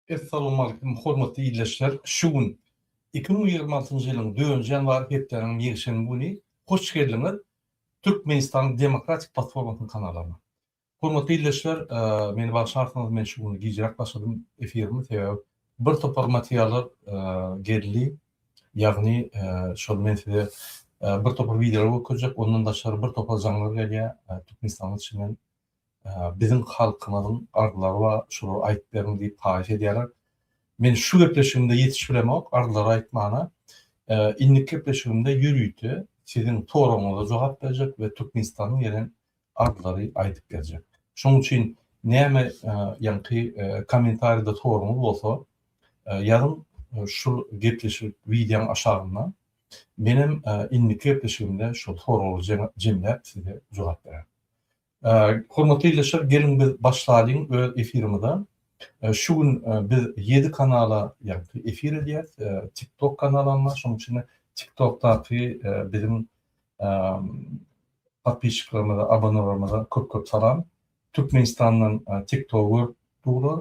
Essalawmaleýkum hormatly ildeşler şu gün 2026-njy ýylyň dördünji ýanwary hepdäniň ýekşenbe güni hoş geldiňiz Türkmenistanyň Demokratik platformasynyň kanalaryna. Hormatly ildeşler meni bagyşlarsyňyz men şu gün gijräk başladym efirimi sebäbi bir topar materiallar geldi ýagny şol men size bir topar wideolar görkezjek ondan daşary bir topar jaňlar gelýär Türkmenistanyň içinden Biziň halkymyzyň arzlary bar, şolary aýdyp beriň diýip haýyş edýärler. Men şu gepleşigimde ýetişip bilemok arzlary aýtmana. Indiki gepleşigimde ýörite siziň soragyňyza jogap berjek we Türkmenistanyň gelen arzlary aýdyp berjek. Şonuň üçin näme ýaňky kommentariýada soragyňyz bolsa ýazyň şul gepleşik wideoň aşagynda. Menem indiki gepleşigimde şol soraglary jemläp size jogap bererin. Hormatly ildeşler, geliň biz başlalyň öz efirimize. Şu gün biz 7 kanala ýagny efir edýäs. TikTok kanalam bar, şonuň üçin TikTokdaky biziň podpisçiklerimize, abonelerimize köp-köp salam. Türkmenistandan TikTok görüp durlar.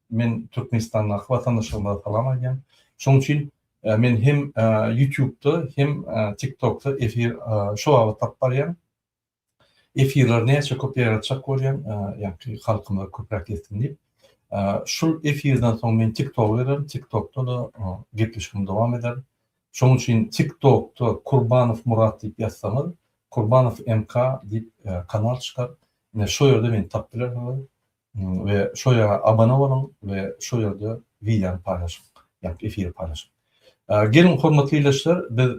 Men Türkmenistandaky watandaşlarymyza salam aýdýan. Şonuň üçin men hem YouTube'da hem TikTokda efir şu wagt alyp barýan. Efirleri näçe köp ýaýratjak bolýan, ýagny halkymyza köpräk ýetsin diýip. Şul efirden soň men TikToka girerin, TikTokda-da gepleşigimi dowam ederin. Şonuň üçin TikTokda Kurbanow Murat diýip ýazsaňyz, Kurbanow MK diýip kanal çykar. Ine şo ýerde meni tapyp bilersiňiz we şo ýere abone boluň we şo ýerde wideony paýlaşyň, ýagny efiri paýlaşyň. Geliň hormatly ildeşler, biz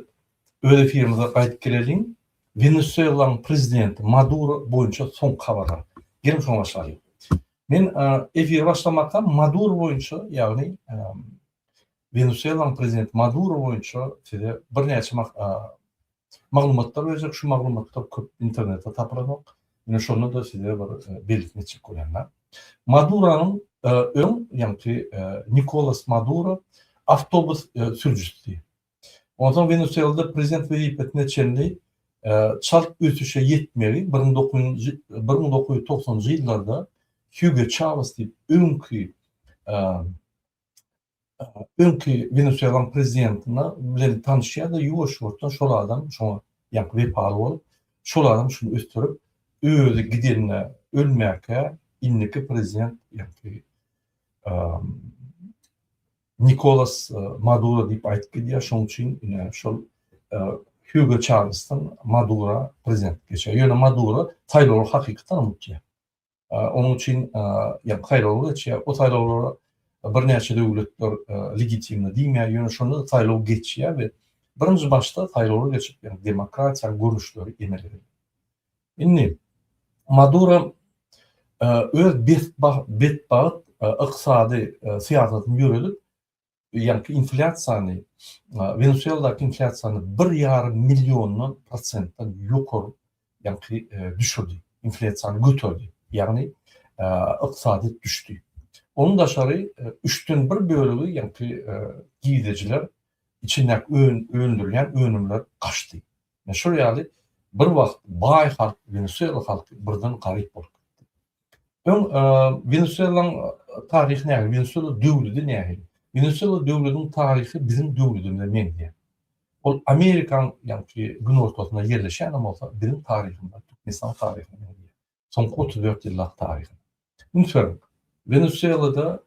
öz efirimize gaýdyp geleliň. Wenesuelanyň prezidenti Maduro boýunça soňky habarlar. Geliň şoňa başlalyň. Men efiri başlamakam Maduro boýunça, ýagny Wenesuelanyň prezidenti Maduro boýunça size birnäçe maglumatlar berjek. Şu maglumatlar köp internetde tapylanok. Ine şonda-da size bir belgisini etjek bolýan. Maduronyň öň, ýagny Nikolas Maduro awtobus sürüjisidi. Onsoň Wenesuelada prezident wezipesine çenli çalt ösüşe ýetmegi 1990-njy ýyllarda Hýugo Çawes diýip öňki öňki Wenesuelanyň prezidentine bilen tanyşýar-da ýuwaş-ýuwaşdan şol adam şoňa ýaňky wepaly bolup, şol adam şuny ösdürip, özi gidenine ölmäkä indiki prezident ýaňky Nikolas Maduro diýip aýdyp gidýär, şonuň üçin ine şol Hýugo Çawesden Madura prezident geçýär. Ýöne Maduro saýlawlary hakykatdan hem utýar. Onuň üçin ýa saýlawlar geçýär. O saýlawlara birnäçe döwletler legitimli diýmeýär, ýöne şonda-da saýlaw geçýär we birinji başda saýlawlar geçip, ýagny demokratiýanyň görnüşleri emele gelýär. Indi Maduro öz betbagt ykdysady syýasatyny ýöredip, ýaňky inflýasiýany, Wenesueladaky inflýasiýany bir ýarym milliondan prosentden ýokary ýaňky düşürdi, inflýasiýany göterdi, ýagny ykdysadyýet düşdi. Onuň daşary üçden bir bölegi ýaňky girdejiler içindäki öndürilýän önümler gaçdy. Ine şol ýaly bir wagt baý halk Wenesuela halky birden garyp bolup gitdi. Öň Wenesuelanyň taryhy nähili? Wenesuela döwledi nähili? Wenesuela döwlediniň taryhy biziň döwledimize meňzeýär. Ol Amerikanyň ýaňky günortasynda ýerleşýän hem bolsa biziň taryhymyza, Türkmenistanyň taryhyna meňzeýär. Soňky 34 ýyldaky taryhyna. Üns beriň. Wenesuelada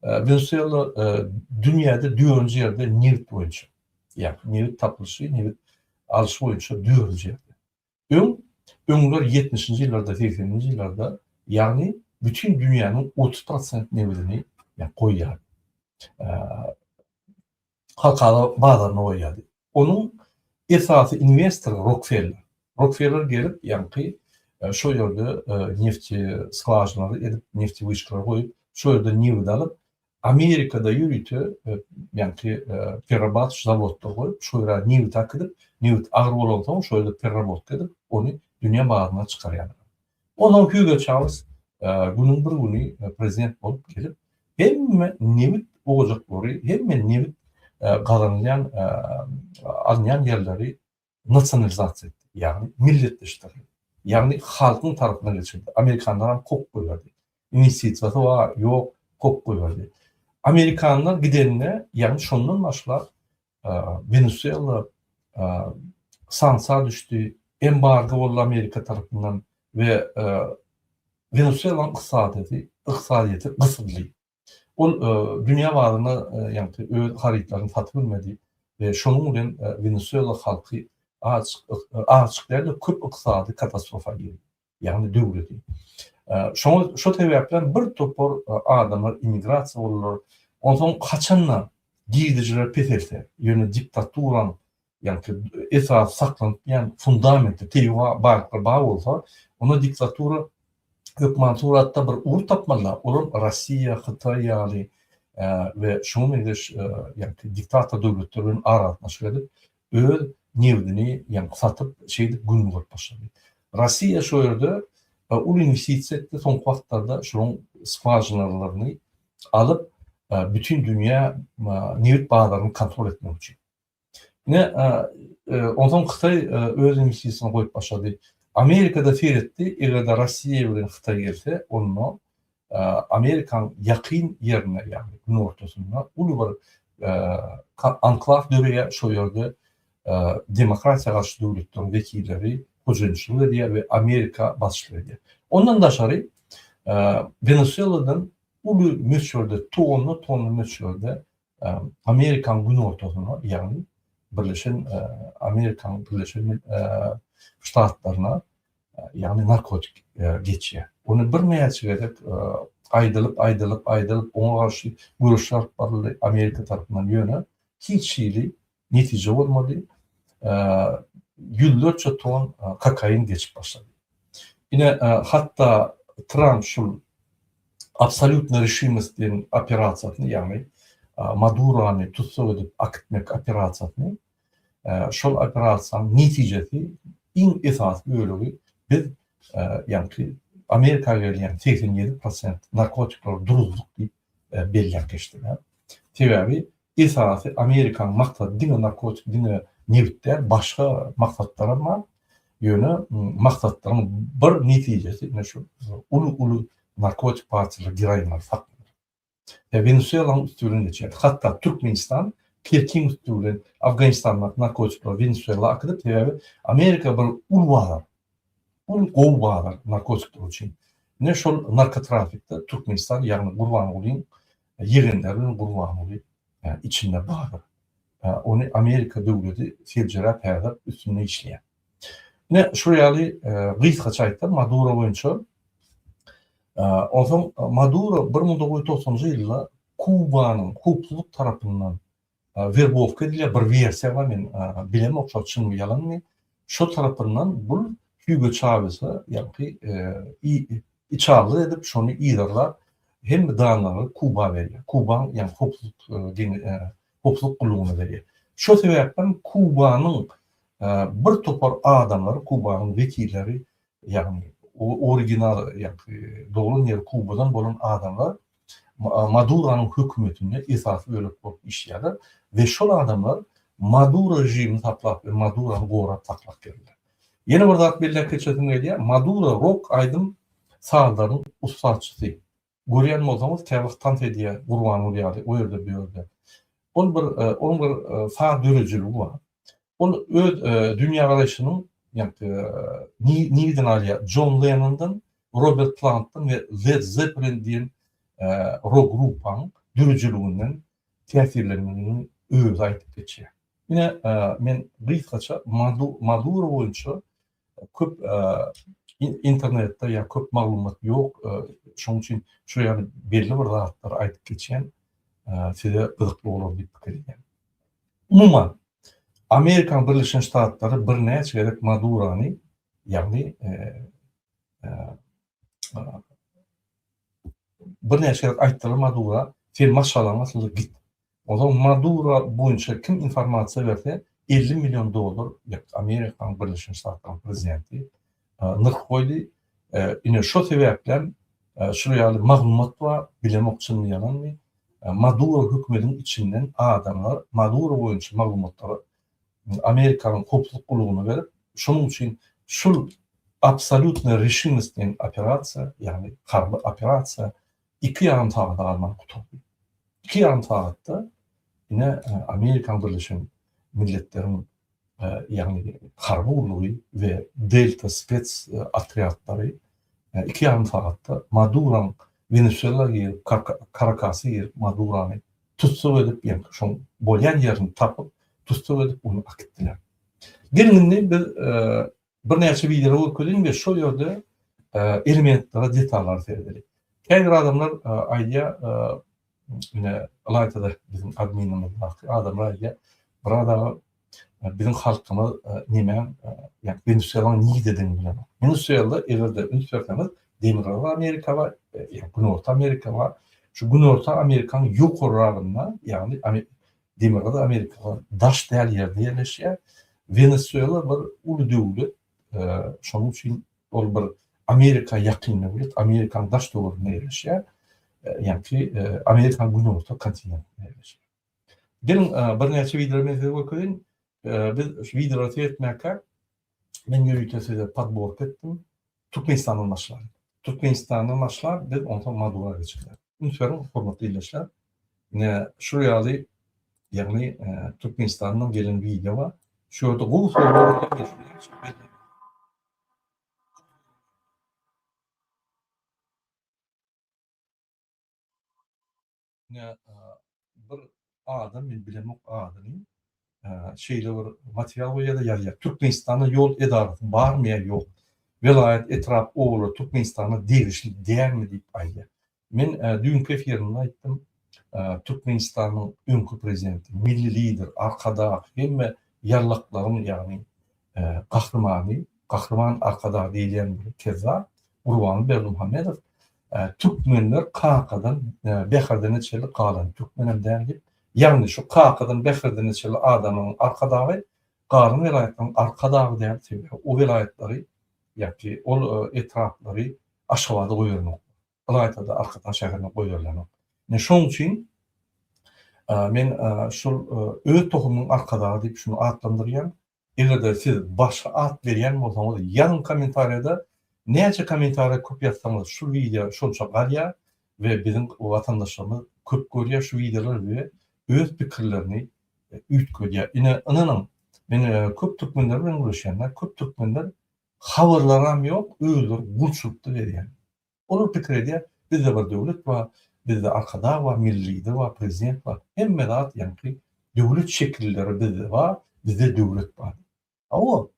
Wenesuela dünýäde dördünji ýerde nebit boýunça. Ýagny nebit tapylyşy, nebit alyşy boýunça dördünji ýerde. Öň, öňler ýetmişinji ýyllarda, segseninji ýyllarda, ýagny bütin dünýäniň 30 prosent nebidini goýýardy. Halkara bazaryna goýýardy. Onuň esasy inwestory Rokfeller. Rokfeller gelip, ýaňky şo ýerde nefti skwažinalary edip, nefti wyşkalary goýup, şo ýerde nebit alyp, Amerikada ýörite ýaňky pererabatyş zawodlar goýup, şo ýere nebit akidip, nebit agyr bolansoň, şo ýerde pererabotka edip, ony dünýä bazaryna çykarýarlar. Onsoň Hýugo Çawes günüň bir güni prezident bolup gelip, hemme nebit ojaklary, hemme nebit gazanylýan, alynýan ýerleri nasionalizasiýa etdi, ýagny milletleşdirdi. Ýagny halkyň tarapyna geçirdi. Amerikanlaram kop goýberdi. Inwestisiýasy bar, ýok, kop goýberdi. Amerikanlar gidende, ýagny şondan başlap Wenesuela sanksiýa düşdi, embargo boldy Amerika tarapyndan we Wenesuelanyň ykdysadyýeti, ykdysadyýeti gysyldy. Ol dünýä bazarynda ýagny öz harytlaryny satyp bilmedi we şonuň bilen Wenesuela halky azajyk, azajyk däl-de köp ykdysady katastrofa girdi. Ýagny döwleti. Şoňa şo sebäpden bir topar adamlar immigrasiýa boldular. Onsoň haçanda girdejiler peselse, ýöne diktaturaň ýagny esasy saklanyp bilýän fundamenti, tebigy baýlyklar bar bolsa, onda diktatura hökman suratda bir ugur tapmalyda, olam Russiýa, Hytaý ýaly we şuňa meňzeş ýagny diktator döwletler bilen aragatnaşyk edip, öz nebdini ýaňky satyp, şeýdip gün görüp başlady. Russiýa şo ýerde uly inwestisiýa etdi, soňky wagtlarda şolaryň skwažinalaryny alyp, bütin dünýä nebit bazaryny kontrol etmek üçin. Ine, onsoň Hytaý öz inwestisiýasyny goýup başlady. Amerika-da seretdi, eger-de Russiýa bilen Hytaý gelse, onda Amerikanyň ýakyn ýerinde, ýagny günortasynda uly bir anklaw döreýär, şol ýerde demokratiýa garşy döwletleriň wekilleri hojaýynçylyk edýär we Amerika basyşlyk edýär. Ondan daşary Wenesueladan uly möçberde, tonna-tonna möçberde Amerikanyň günortasyna, ýagny Birleşen Amerikanyň Birleşen Ştatlaryna ýagny narkotik geçýär. Ony birnäçe gezek aýdylyp, aýdylyp, aýdylyp, oňa garşy göreşler alyp baryldy Amerika tarapyndan, ýöne hiç hili netije bolmady. Ýüzlerçe ton kokain geçip başlady. Ine, hatda Tramp şul absolýutna reşimost diýen operasiýasyny, ýagny Madurony tussag edip akitmek operasiýasyny Şol operasiýanyň netijesi iň esasy bölegi biz ýaňky Amerika gelýän 87 prosent narkotikleri duruzdyk diýip belläp geçdiler. Sebäbi esasy Amerikanyň maksady diňe narkotik, diňe nebit däl, başga maksatlaram bar. Ýöne maksatlaryň bir netijesi ine şu uly-uly narkotik partiýalar, geroinler saklamak. Wenesuelanyň üsti bilen geçýär. Hatda Türkmenistan Pekin üsti bilen Afganistandaky narkotikleri Wenesuela akydyp, sebäbi Amerika bir uly bazar. Uly gowy bazar narkotikler üçin. Ine şol narkotrafikde Türkmenistan, ýagny Gurbangulyň ýegenleri bilen Gurbanguly içinde bardyr. Ony Amerika döwleti seljeräp häzir üstünde işleýär. Ine şul ýaly gysgaça aýtsam Maduro boýunça. Onsoň Maduro 1990-njy ýylda Kubanyň howpsuzlyk tarapyndan werbowka edilýär, bir wersiýa bar, men bilemok şol çynmy ýalanmy. Şo tarapyndan bul Hugo Çawese ýaňky içalylyk edip şony yzarlap hemme danlary Kuba berýär. Kubaň ýaňky howpsuzlyk howpsuzlyk gullugyna berýär. Şo sebäpden Kubanyň bir topar adamlary Kubanyň wekilleri, ýagny original ýagny doglan ýeri Kubadan bolan adamlar Maduranyň hökümetinde esasy bölek bolup işleýärler we şol adamlar Maduro režimini saklap we Madurany gorap saklap geldiler. Ýene bir zat belläp geçesim gelýär, Maduro rok aýdym sazlaryň ussatçysy. Görýän bolsaňyz käwagt tans edýär Gurbanguly ýaly o ýerde bu ýerde. Ol bir onuň bir saz döredijiligi bar. Ol öz dünýägaraýşynyň ýaňky nirden alýar? Jon Lennondan, Robert Plantdan we Led Zeppelin diýen rok gruppaň döredijiliginden täsirlenendigini özi aýdyp geçýär. Ine men gysgaça Maduro boýunça köp internetde ýa köp maglumat ýok. Şonuň üçin şu ýaly belli bir zatlary aýdyp geçýän size gyzykly bolar diýip pikir edýän. Umuman, Amerikanyň Birleşen Ştatlary birnäçe gezek Madurany, ýagny birnäçe gezek aýtdylar Madura, sen maşgalaňy asylda git. Onsoň Maduro boýunça kim informasiýa berse 50 million dollar Amerikanyň Birleşen Ştatlaryň prezidenti nyrh goýdy. Ine şo sebäpden şular ýaly maglumat bar, bilemok çynmy ýalanmy. Maduro hökümediň içinden adamlar Maduro boýunça maglumatlary Amerikanyň howpsuzlyk gullugyna berip, şonuň üçin şul absolýutno reşimost diýen operasiýa, ýagny harby operasiýa iki ýarym sagada galman gutardy. 2,5 sagatda ine Amerikanyň Birleşen Milletleriň ýagny harby gullugy we Delta spets otrýadlary 2,5 sagatda Maduraň Wenesuela girip, Karakasa girip Madurany tussag edip, ýagny şoň bolýan ýerini tapyp, tussag edip ony akitdiler. Geliň indi biz birnäçe wideolar görkezeliň we şol ýerde elementlere, detallara seredeliň. Käbir adamlar aýdýar, ine ylaýta-da biziň adminimizdäki adamlar aýdýar, Myrat aga biziň halkymyz nemäň, ýagny Wenesuelanyň nirededigini bilenok. Wenesuelada eger-de üns berseňiz, Demirgazyk Amerika bar, ýagny Günorta Amerika bar. Şu Günorta Amerikanyň ýokarragynda, ýagny Demirgazyk Amerikadan daş däl ýerde ýerleşýär. Wenesuela bir uly döwlet, şonuň üçin ol bir Amerika ýakyn döwlet, Amerikanyň daş töwereginde ýerleşýär. Ýagny Amerikanyň günorta kontinentinde ýerleşýär. Geliň, birnäçe wideolary men size görkezeýin. Biz şu wideolary seretmäkä men ýörite size podborka etdim. Türkmenistandan başlalyň. Türkmenistandan başlap biz onsoň Madura geçeris. Üns beriň, hormatly ildeşler. Ine şu ýaly, ýagny Türkmenistandan gelen wideo bar. Şu ýerde gowy sorag berýär. Ine bir adam men bilemok adyny şeýle bir material goýýar-da ýazýar. Türkmenistanda ýol edarasy barmy ýa ýok? Welaýat, etrap, obalar Türkmenistana degişli dälmi diýip aýdýar. Men düýnki efirimde aýtdym. Türkmenistanyň öňki prezidenti, milli lider, Arkadag hemme ýallaklaryň ýagny gahrymany, Gahryman Arkadag diýilýän bir kezzap Gurbanguly Berdimuhamedow Türkmenler kakadan Bäherdene çenli galan türkmenem däl diýip, ýagny şu kakadan Bäherdene çenli adamlaryň arkadagy galan welaýatlaryň arkadagy däl, sebäbi o welaýatlary ýa-ki ol etraplary Aşgabada goýaranok. Ylaýta-da Arkadag şäherine goýarylanok. Ine şoň üçin men şul öz tohumyň arkadagy diýip şuny atlandyrýan. Eger-de siz başga at berýän bolsaňyz ýazyň kommentariýada näçe kommentariýa köp ýazsaňyz şu wideo şonça galýar we biziň watandaşlarymyz köp görýär şu wideolary we öz pikirlerini üýtgedýär. Ine ynanyň men köp türkmenler bilen gürleşýän köp türkmenler habarlaram ýok özleri gulçulykda gezýär. Olar pikir edýär, bizde bir döwlet bar, bizde Arkadag bar, Milli Lider bar, Prezident bar. Hemme zat ýaňky döwlet şekilleri bizde bar, bizde döwlet bar. Hawa,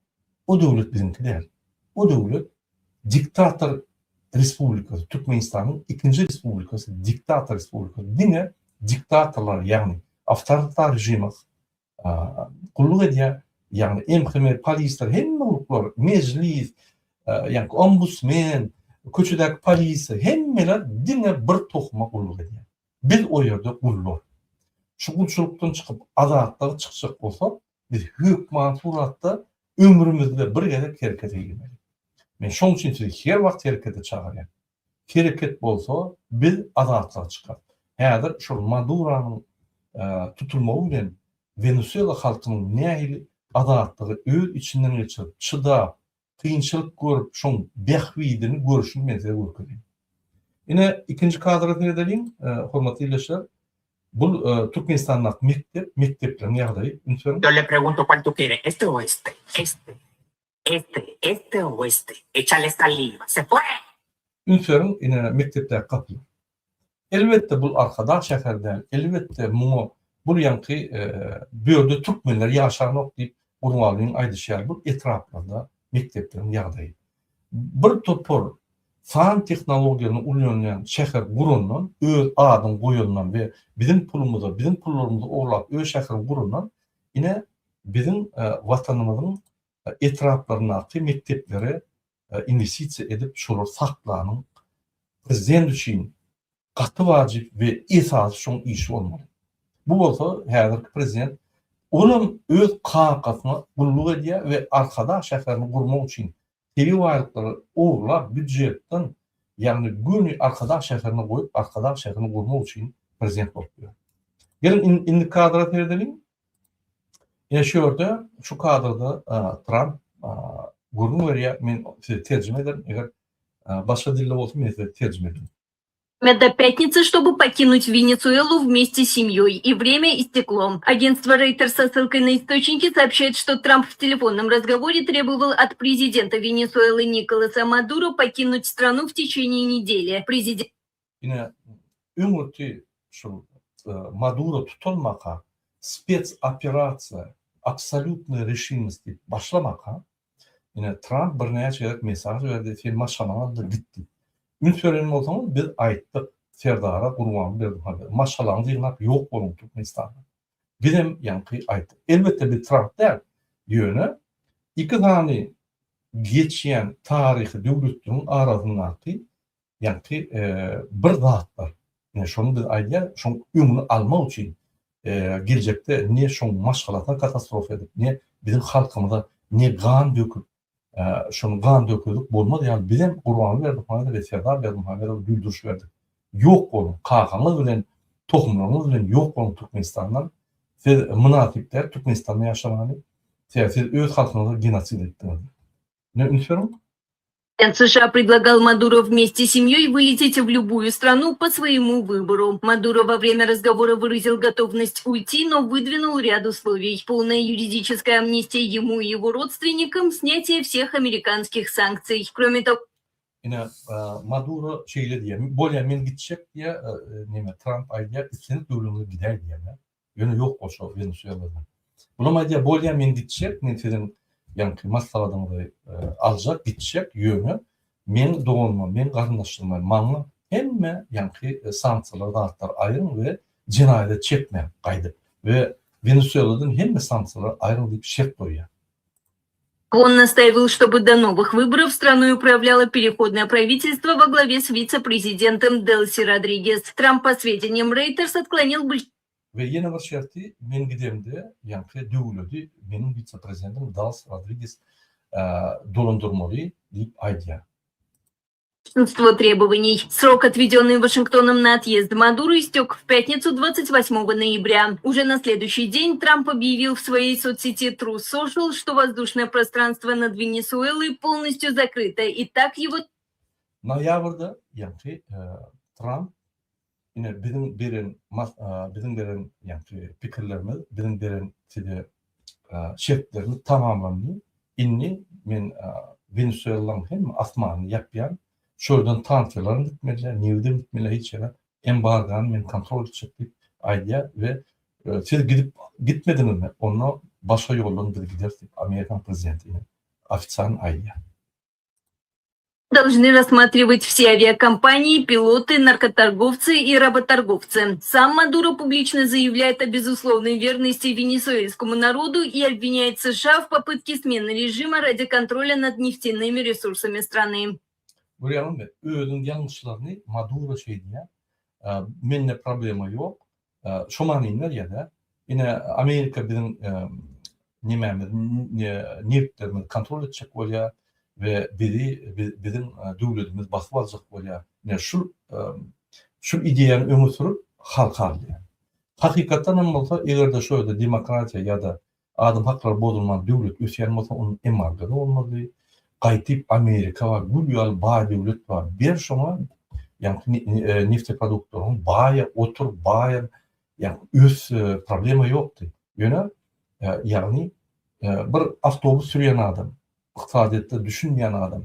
o döwlet biziňki däl. O döwlet diktator respublikasy, Türkmenistanyň ikinji respublikasy diktator respublikasy. Diňe diktatorlar, ýagny awtoritar režime gulluk edýär. Ýagny MHM, polisler, hemme gulluklar, mejlis, ýagny ombudsmen, köçedäki polisiýa, hemmeler diňe bir tohuma gulluk edýär. Biz o ýerde gullar. Şu gulçulykdan çykyp azatlyga çykjak bolsak, biz hökman suratda ömrümizde bir gezek herekete girmeli. Men şoň üçin sizi her wagt herekete çagyrýan. Hereket bolsa biz azatlyga çykarys. Häzir şol Maduranyň tutulmagy bilen Wenesuela halkynyň nähili azatlygy öz içinden geçirip, çydap, kynçylyk görüp şoň bähbidini görüşini men size görkezeýin. Ine ikinji kadra seredeliň, hormatly ildeşler. Bul Türkmenistandaky mekdep, mekdepleriň ýagdaýy. Üns beriň. Yo le pregunto cuál tú quieres, este o este, este. Este, este o este, échale saliva, se fue! Üns beriň, ine mekdepdäki gapylar. Elbetde bul Arkadag şäheri däl, elbetde muňa bul ýaňky bu ýerde türkmenler ýaşanok diýip Gurbangulyň aýdyşy ýaly bul etraplarda mekdepleriň ýagdaýy. Bir topar san tehnologiýasyny ulanýan şäher gurandan, öz adyny goýandan we biziň pulumyza, biziň pullarymyzy ogurlap öz şäherini gurandan ine biziň watanymyzyň etraplaryndaky mekdeplere inwestisiýa edip şolary saklanyň prezident üçin gaty wajyp we esasy şoň işi bolmaly. Bu bolsa häzirki prezident olam öz kakasyna gulluk edýär we Arkadag şäherini gurmak üçin tebigy baýlyklary ogurlap býujetden ýagny göni Arkadag şäherine goýup Arkadag şäherini gurmak üçin prezident bolup ýör. Geliň indi kadra seredeliň. Ine şu ýerde, şu kadrda Tramp gürrüň berýär. Men size terjime ederin. Eger başga dilde bolsa men size terjime ederin. До пятницы, чтобы покинуть Венесуэлу вместе с семьей, и время истекло. Агентство Рейтер со ссылкой на источники сообщает, что Трамп в телефонном разговоре требовал от президента Венесуэлы Николаса Мадуро покинуть страну в течение недели. Президент Ine, öňürti şul Maduro tutulmaka, spec operasiýa, absolýutnyý reşimost diýip başlamaka, ine, Tramp birnäçe gezek mesaj berdi, sen maşgalaňy al-da git diýip. Üns beren bolsaňyz, biz aýtdyk Serdara, Gurbanguly Berdimuhamedowa, maşgalaňyzy ýygnap ýok boluň Türkmenistanda. Bizem ýaňky aýtdyk. Elbetde biz Tramp däl, ýöne iki sany geçýän taryhy döwletleriň arasyndaky ýaňky bir zatlar. Ine şony biz aýdýas, şoň öňüni almak üçin geljekde ne şoň maşgalasyna katastrofa edip, ne biziň halkymyza ne gan döküp, şony gan döküzip bolmaz ýaly bizem Gurbanguly Berdimuhamedow we Serdar Berdimuhamedowa duýduryş berdik. Ýok boluň, kakaňyz bilen, tohumlaryňyz bilen ýok boluň Türkmenistandan. Siz mynasyp däl Türkmenistanda ýaşamany. Sebäbi siz öz halkyňyza genosid etdiňiz. Ine üns beriň. США предлагал Мадуро вместе с семьей вылететь в любую страну по своему выбору. Мадуро во время разговора выразил готовность уйти, но выдвинул ряд условий. Полная юридическая амнистия ему и его родственникам, снятие всех американских санкций. Кроме того, Ine, Maduro şeýle diýýär, Bolýar, men gitjek diýýär, neme, Tramp aýdýar, islendik döwletiňe gidäý diýýär. Ýöne ýok bolsa Wenesueladan. Bulam aýdýar, bolýa men gitjek, men siziň ýaňky maslahatyňyzy aljak, gitjek, ýöne meň doganyma, meň garyndaşlaryma, maňa hemme ýaňky sanksiýalary zatlary aýryň we jenaýata çekmäň gaýdyp we Wenesueladan hemme sanksiýalary aýryň diýip şert goýýar. Он настаивал, чтобы до новых выборов страной управляло переходное правительство во главе с вице-президентом Делси Родригес. Трамп, по сведениям Reuters, отклонил We ýene bir şerti, men gidemde, ýaňky döwledi meniň wise-prezidentim Dalsi Rodriges dolandyrmaly diýip aýdýar. Большинство требований. Срок, отведенный Вашингтоном на отъезд Мадуро, истек в пятницу 28 ноября. Уже на следующий день Трамп объявил в своей соцсети Truth Social, что воздушное пространство над Венесуэлой полностью закрыто, и так его Noýabrda ýaňky Tramp ine biziň beren biziň beren ýaňky pikirlerimiz, biziň beren size şertlerimiz tamamlandy. Indi men Wenesuelanyň hemme asmanyny ýapýan, şo ýerden tankerlaram gitmeliler, nebidem gitmeliler hiç ýere, embargony men kontrol etjek diýip aýdýar we siz gidip gitmediňizmi, onda başga ýoldan biz gideris diýip Amerikanyň prezidenti ine ofitsialny aýdýar. Должны рассматривать все авиакомпании, пилоты, наркоторговцы и работорговцы. Сам Мадуро публично заявляет о безусловной верности венесуэльскому народу и обвиняет США в попытке смены режима ради контроля над нефтяными ресурсами страны. Görýäňizmi, özüniň ýalňyşlaryny Maduro şeý diýýär, mende problema ýok, Şo manyny berýär-dä. Ine, Amerika biziň nemämizi, nebitlerimizi kontrol etjek bolýar we bizi, biziň döwletimizi basyp aljak bolýar. Ine, şul, şul ideýany öňe sürüp, halka alýar. Hakykatdan hem bolsa, eger-de şo ýerde demokratiýa ýa-da Adam haklary bozulman döwlet ösýän bolsa onuň embargosy bolmazdy. Gaýtyp Amerika bar gül ýaly baý döwlet bar ber şoňa ýaňky nefteproduktlaryň baýa otur baýa ýaňky ös problema ýokdy. Ýöne ýagny bir awtobus sürýän adam ykdysadyýetde düşünmeýän adam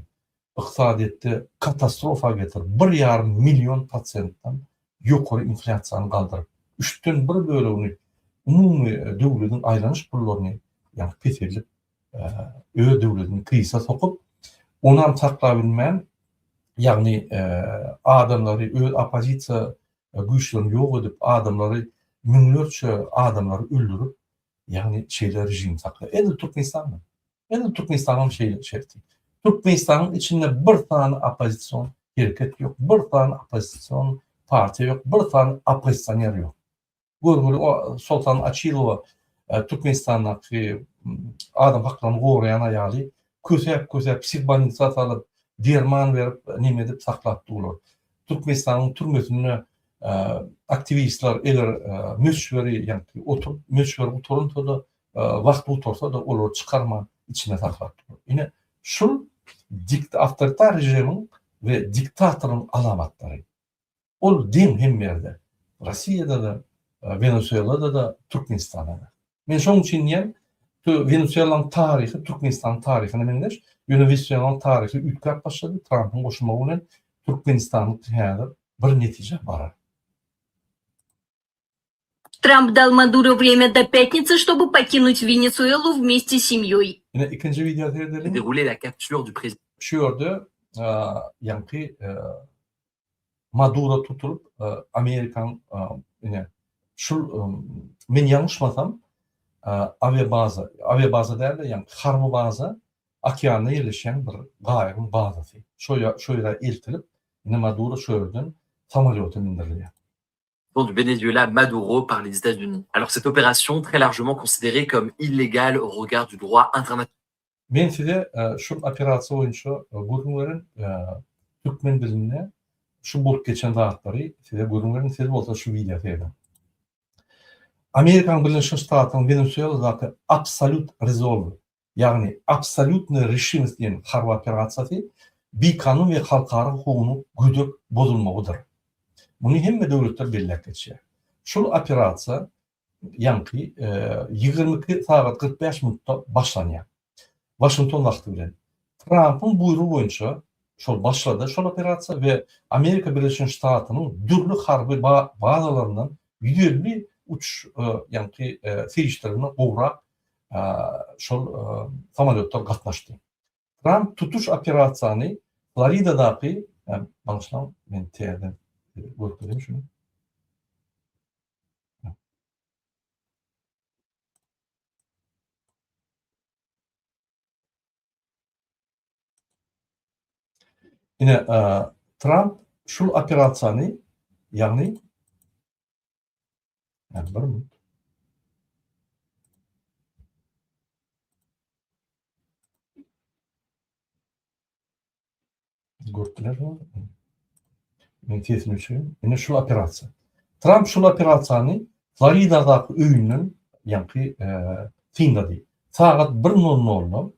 ykdysadyýetde katastrofa getirip, bir ýarym million prosentden ýokary inflýasiýany galdyryp, üçden bir bölegini umumy döwlediň aýlanyş pullaryny ýagny peseldip, öz döwledini krizise sokup, onam saklabilmän, ýagny adamlary öz oppozisiýa güýçlerini ýok edip, adamlary müňlerçe adamlary öldürip, ýagny şeýle režim saklaýar. Edil Türkmenistanda. Edil Türkmenistanyň şeýle şerti. Türkmenistanyň içinde bir sany oppozision hereket ýok, bir sany oppozision partiýa ýok, bir sany oppozisioner ýok. Görgüli o Soltan Açylowa Türkmenistandaky adam haklaryny goraýan aýaly kösäp-kösäp psihbolnisa salyp, derman berip, neme edip saklap durlar. Türkmenistanyň türmesinde aktiwistler eger möçberi, ýagny oturyp möçberi gutarynsa-da Wagt gutarsa-da olary çykarman içinde saklap durlar. Ine şul awtoritar režimiň we diktatoryň alamatlary. Ol deň hemme ýerde. Rossiýada-da, Wenesuelada-da, Türkmenistanda-da. Men şonuň üçin diýýän, Wenesuelanyň taryhy Türkmenistanyň taryhyna meňzeş. Ýöne Wenesuelanyň taryhy üýtgäp başlady, Trampyň goşulmagy bilen Türkmenistanyňky häzir bir netijä barar. Tramp dal Maduro vremya do pятницы, чтобы покинуть Wenesuelu вместе с semьей. Ine ikinji wideo seredeliň. Déroulé la capture du président. Şu ýerde ýaňky Maduro tutulyp Amerikanyň ine şul men ýalňyşmasam awiabaza awiabaza dälde ýaňky harby baza okeanda ýerleşýän bir gaýygyň bazasy. Şo şo ýere eltilip ine Maduro şo ýerden samolýota mindirilýär. Du Venezuela Maduro par les États-Unis. Alors cette opération, très largement considérée comme illégale au regard du droit international, Men size şul operasiýa boýunça gürrüň beren türkmen dilinde şu bolup geçen zatlary size gürrüň berin, siz bolsa şu wideo seýrediň. Amerikanyň Birleşen Ştatlarynyň Wenesueladaky Absolute Resolve, ýagny Absolýutnyý reşimost diýen harby operasiýasy bikanun we halkara hukugynyň gödek bozulmagydyr. Muny hemme döwletler belläp geçýär. Şul operasiýa ýaňky 22 sagat 45 minutda başlanýar. Waşington wagty bilen. Trampyň buýrugy boýunça şol başlady şol operasiýa we Amerika Birleşen Ştatynyň dürli harby bazalaryndan 150 uçuş ýaňky serişdelerinden gowrak şol samolýotlar gatnaşdy. Tramp tutuş operasiýany Floridadaky, bagyşlaň, men täzeden görkezeyim şuny. Ine, Tramp şul operasiýany, ýagny bir minut. Görüp bilersiňiz. Men sesini öçüreyim. Ine şul operasiýa. Tramp şul operasiýany Floridadaky öýünden ýaňky synlady. Sagat 1:00-da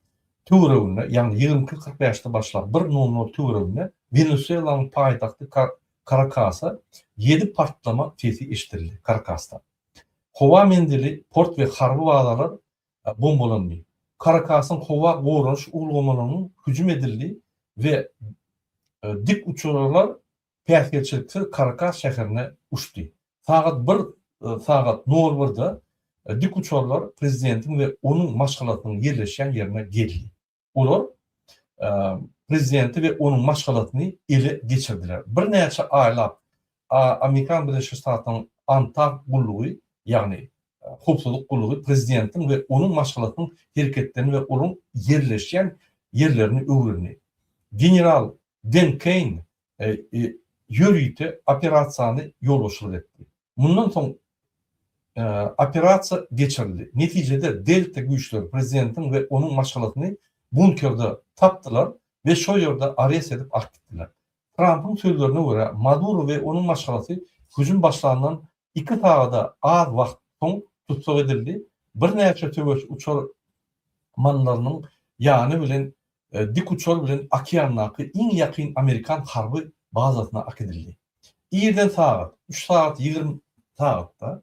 töwereginde, ýagny 22:45-de başlap 1:00 töwereginde Wenesuelanyň paýtagty Karakasa ýedi partlama sesi eşidildi. Karakasda. Howa menzili, port we harby bazalar bombalandy. Karakasyň howa goranyş ulgamalarynyň hüjüm edildi we dik uçarlar päsgelçiliksiz Karakas şäherine uçdy. Sagat bir sagat nol birde dik uçarlar prezidentiň we onuň maşgalasynyň ýerleşýän ýerine geldi. Olar prezidenti we onuň maşgalasyny ele geçirdiler. Birnäçe aýlap Amerikan Birleşen Ştatlarynyň Antag gullugy, ýagny howpsuzlyk gullugy prezidentiň we onuň maşgalasynyň hereketlerini we olaryň ýerleşýän ýerlerini öwrendi. General Den Keýn ýörite operasiýany ýolbaşçylyk etdi. Mundan soň operasiýa geçirildi. Netijede Delta güýçleri prezidentiň we onuň maşgalasyny bunkerde tapdylar we şo ýerde arest edip alyp gitdiler. Trampyň sözlerine görä, Maduro we onuň maşgalasy hüjüm başlandan iki sagada az wagt soň tussag edildi, birnäçe söweş uçarmanlarynyň ýany bilen dikuçar bilen okeandaky iň ýakyn amerikan harby bazasyna akidildi. Irden sagat üç sagat 20 sagatda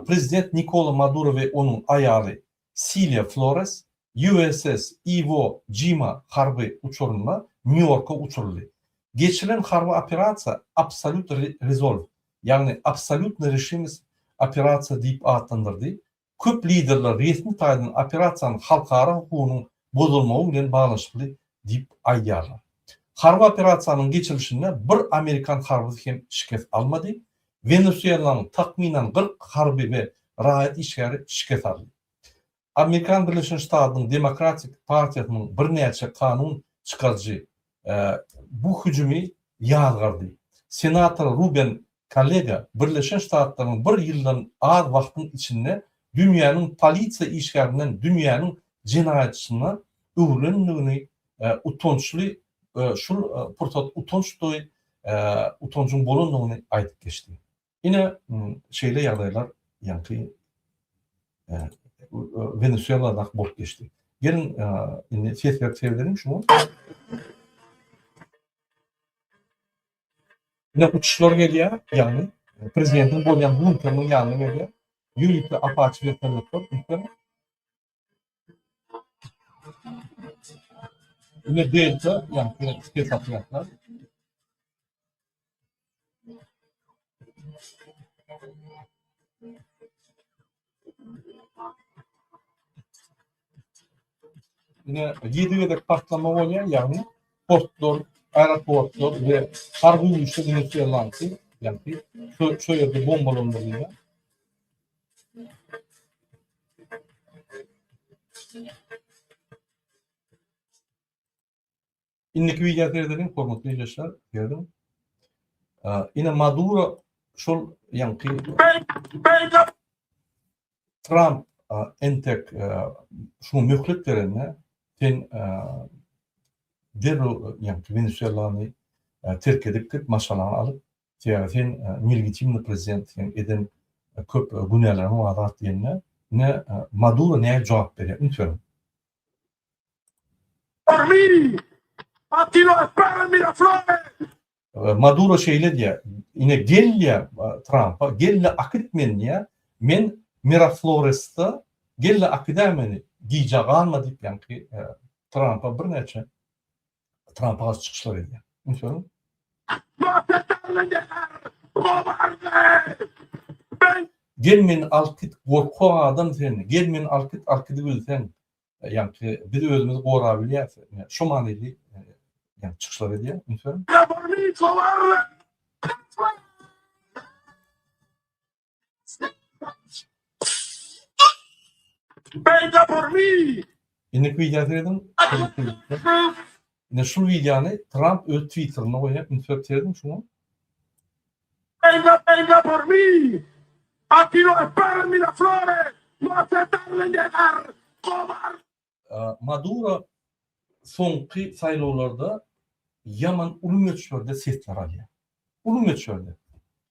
prezident Nikola Maduro we onuň aýaly Siliýa Flores USS Iwo Jima harby uçarynda Nýu-Ýorka uçuryldy. Geçirilen harby operasiýa Absolute Resolve, ýagny Absolýutnyý reşimost operasiýa diýip atlandyrdy, Köp liderler resmi taýdan operasiýanyň halkara hukugynyň bozulmagy bilen baglanyşykly diýip aýdýarlar. Harby operasiýanyň geçirilişinde bir amerikan harbysy hem şikes almady, Wenesuelanyň takmynan 40 harby we raýat işgäri şikes aldy. Amerikan Birleşen Ştatynyň Demokratik partiýasynyň birnäçe kanun çykaryjy bu hüjümi ýazgardy. Senator Ruben Kollega Birleşen Ştatlaryň bir ýyldan az wagtyň içinde dünýäniň polisiýa işgärinden dünýäniň jenaýatçysyna öwrülendigini utançly şul pursat utançdygy utanjyň bolandygyny aýdyp geçdi. Ine şeýle ýagdaýlar ýaňky Wenesueladaky bolup geçdi. Geliň indi ses berip seredeliň şuňa. Ine uçuşlar gelýär, ýagny prezidentiň bolýan bunkeriniň ýanyna gelýär. Ýörite Apache wertolýotlar ünsler. Ine Delta, ýagny spesotryadlar. Ine 7 gezek partlama bolýar, ýagny portlar, aeroportlar we harby güýçler Wenesuelanyňky, ýagny şu şu ýerde bombalandyrylýar. Indiki wideo seredeliň, hormatly ildeşler, serediň. Ine Maduro şol ýaňky Tramp entek şuňa möhlet berende sen derrew ýaňky Wenesuelany terk edip git, maşgalaňy alyp, sebäbi sen nelegitimny prezident, sen eden köp günäleriň bar zat diýende, ine Maduro nähili jogap berýär, üns beriň. Maduro şeýle diýýär, ine gel diýýär Trampa, gel-de akyt meni diýýär, men Mirafloresde, gel-de akydäý meni, gijä galma diýip ýaňky Trampa birnäçe Trampa garşy çykyşlar edýär. Üns beriň. Gel meni alyp git, gorkak adam sen, gel meni alyp git, alyp gidibilseň, Ýaňky biz özümizi gorabilýäs. Şo manyly ýaňky çykyşlar edýär. Üns beriň. Indiki wideo serediň. Ine şu wideony Tramp öz Twitterinde goýýar. Üns berip serediň şuňa. Venga, venga por mí. Aquí lo espero en Miraflores. No se tarde en llegar. Cobarde. Maduro soňky saýlawlarda ýaman uly möçberde sesler alýar. Uly möçberde.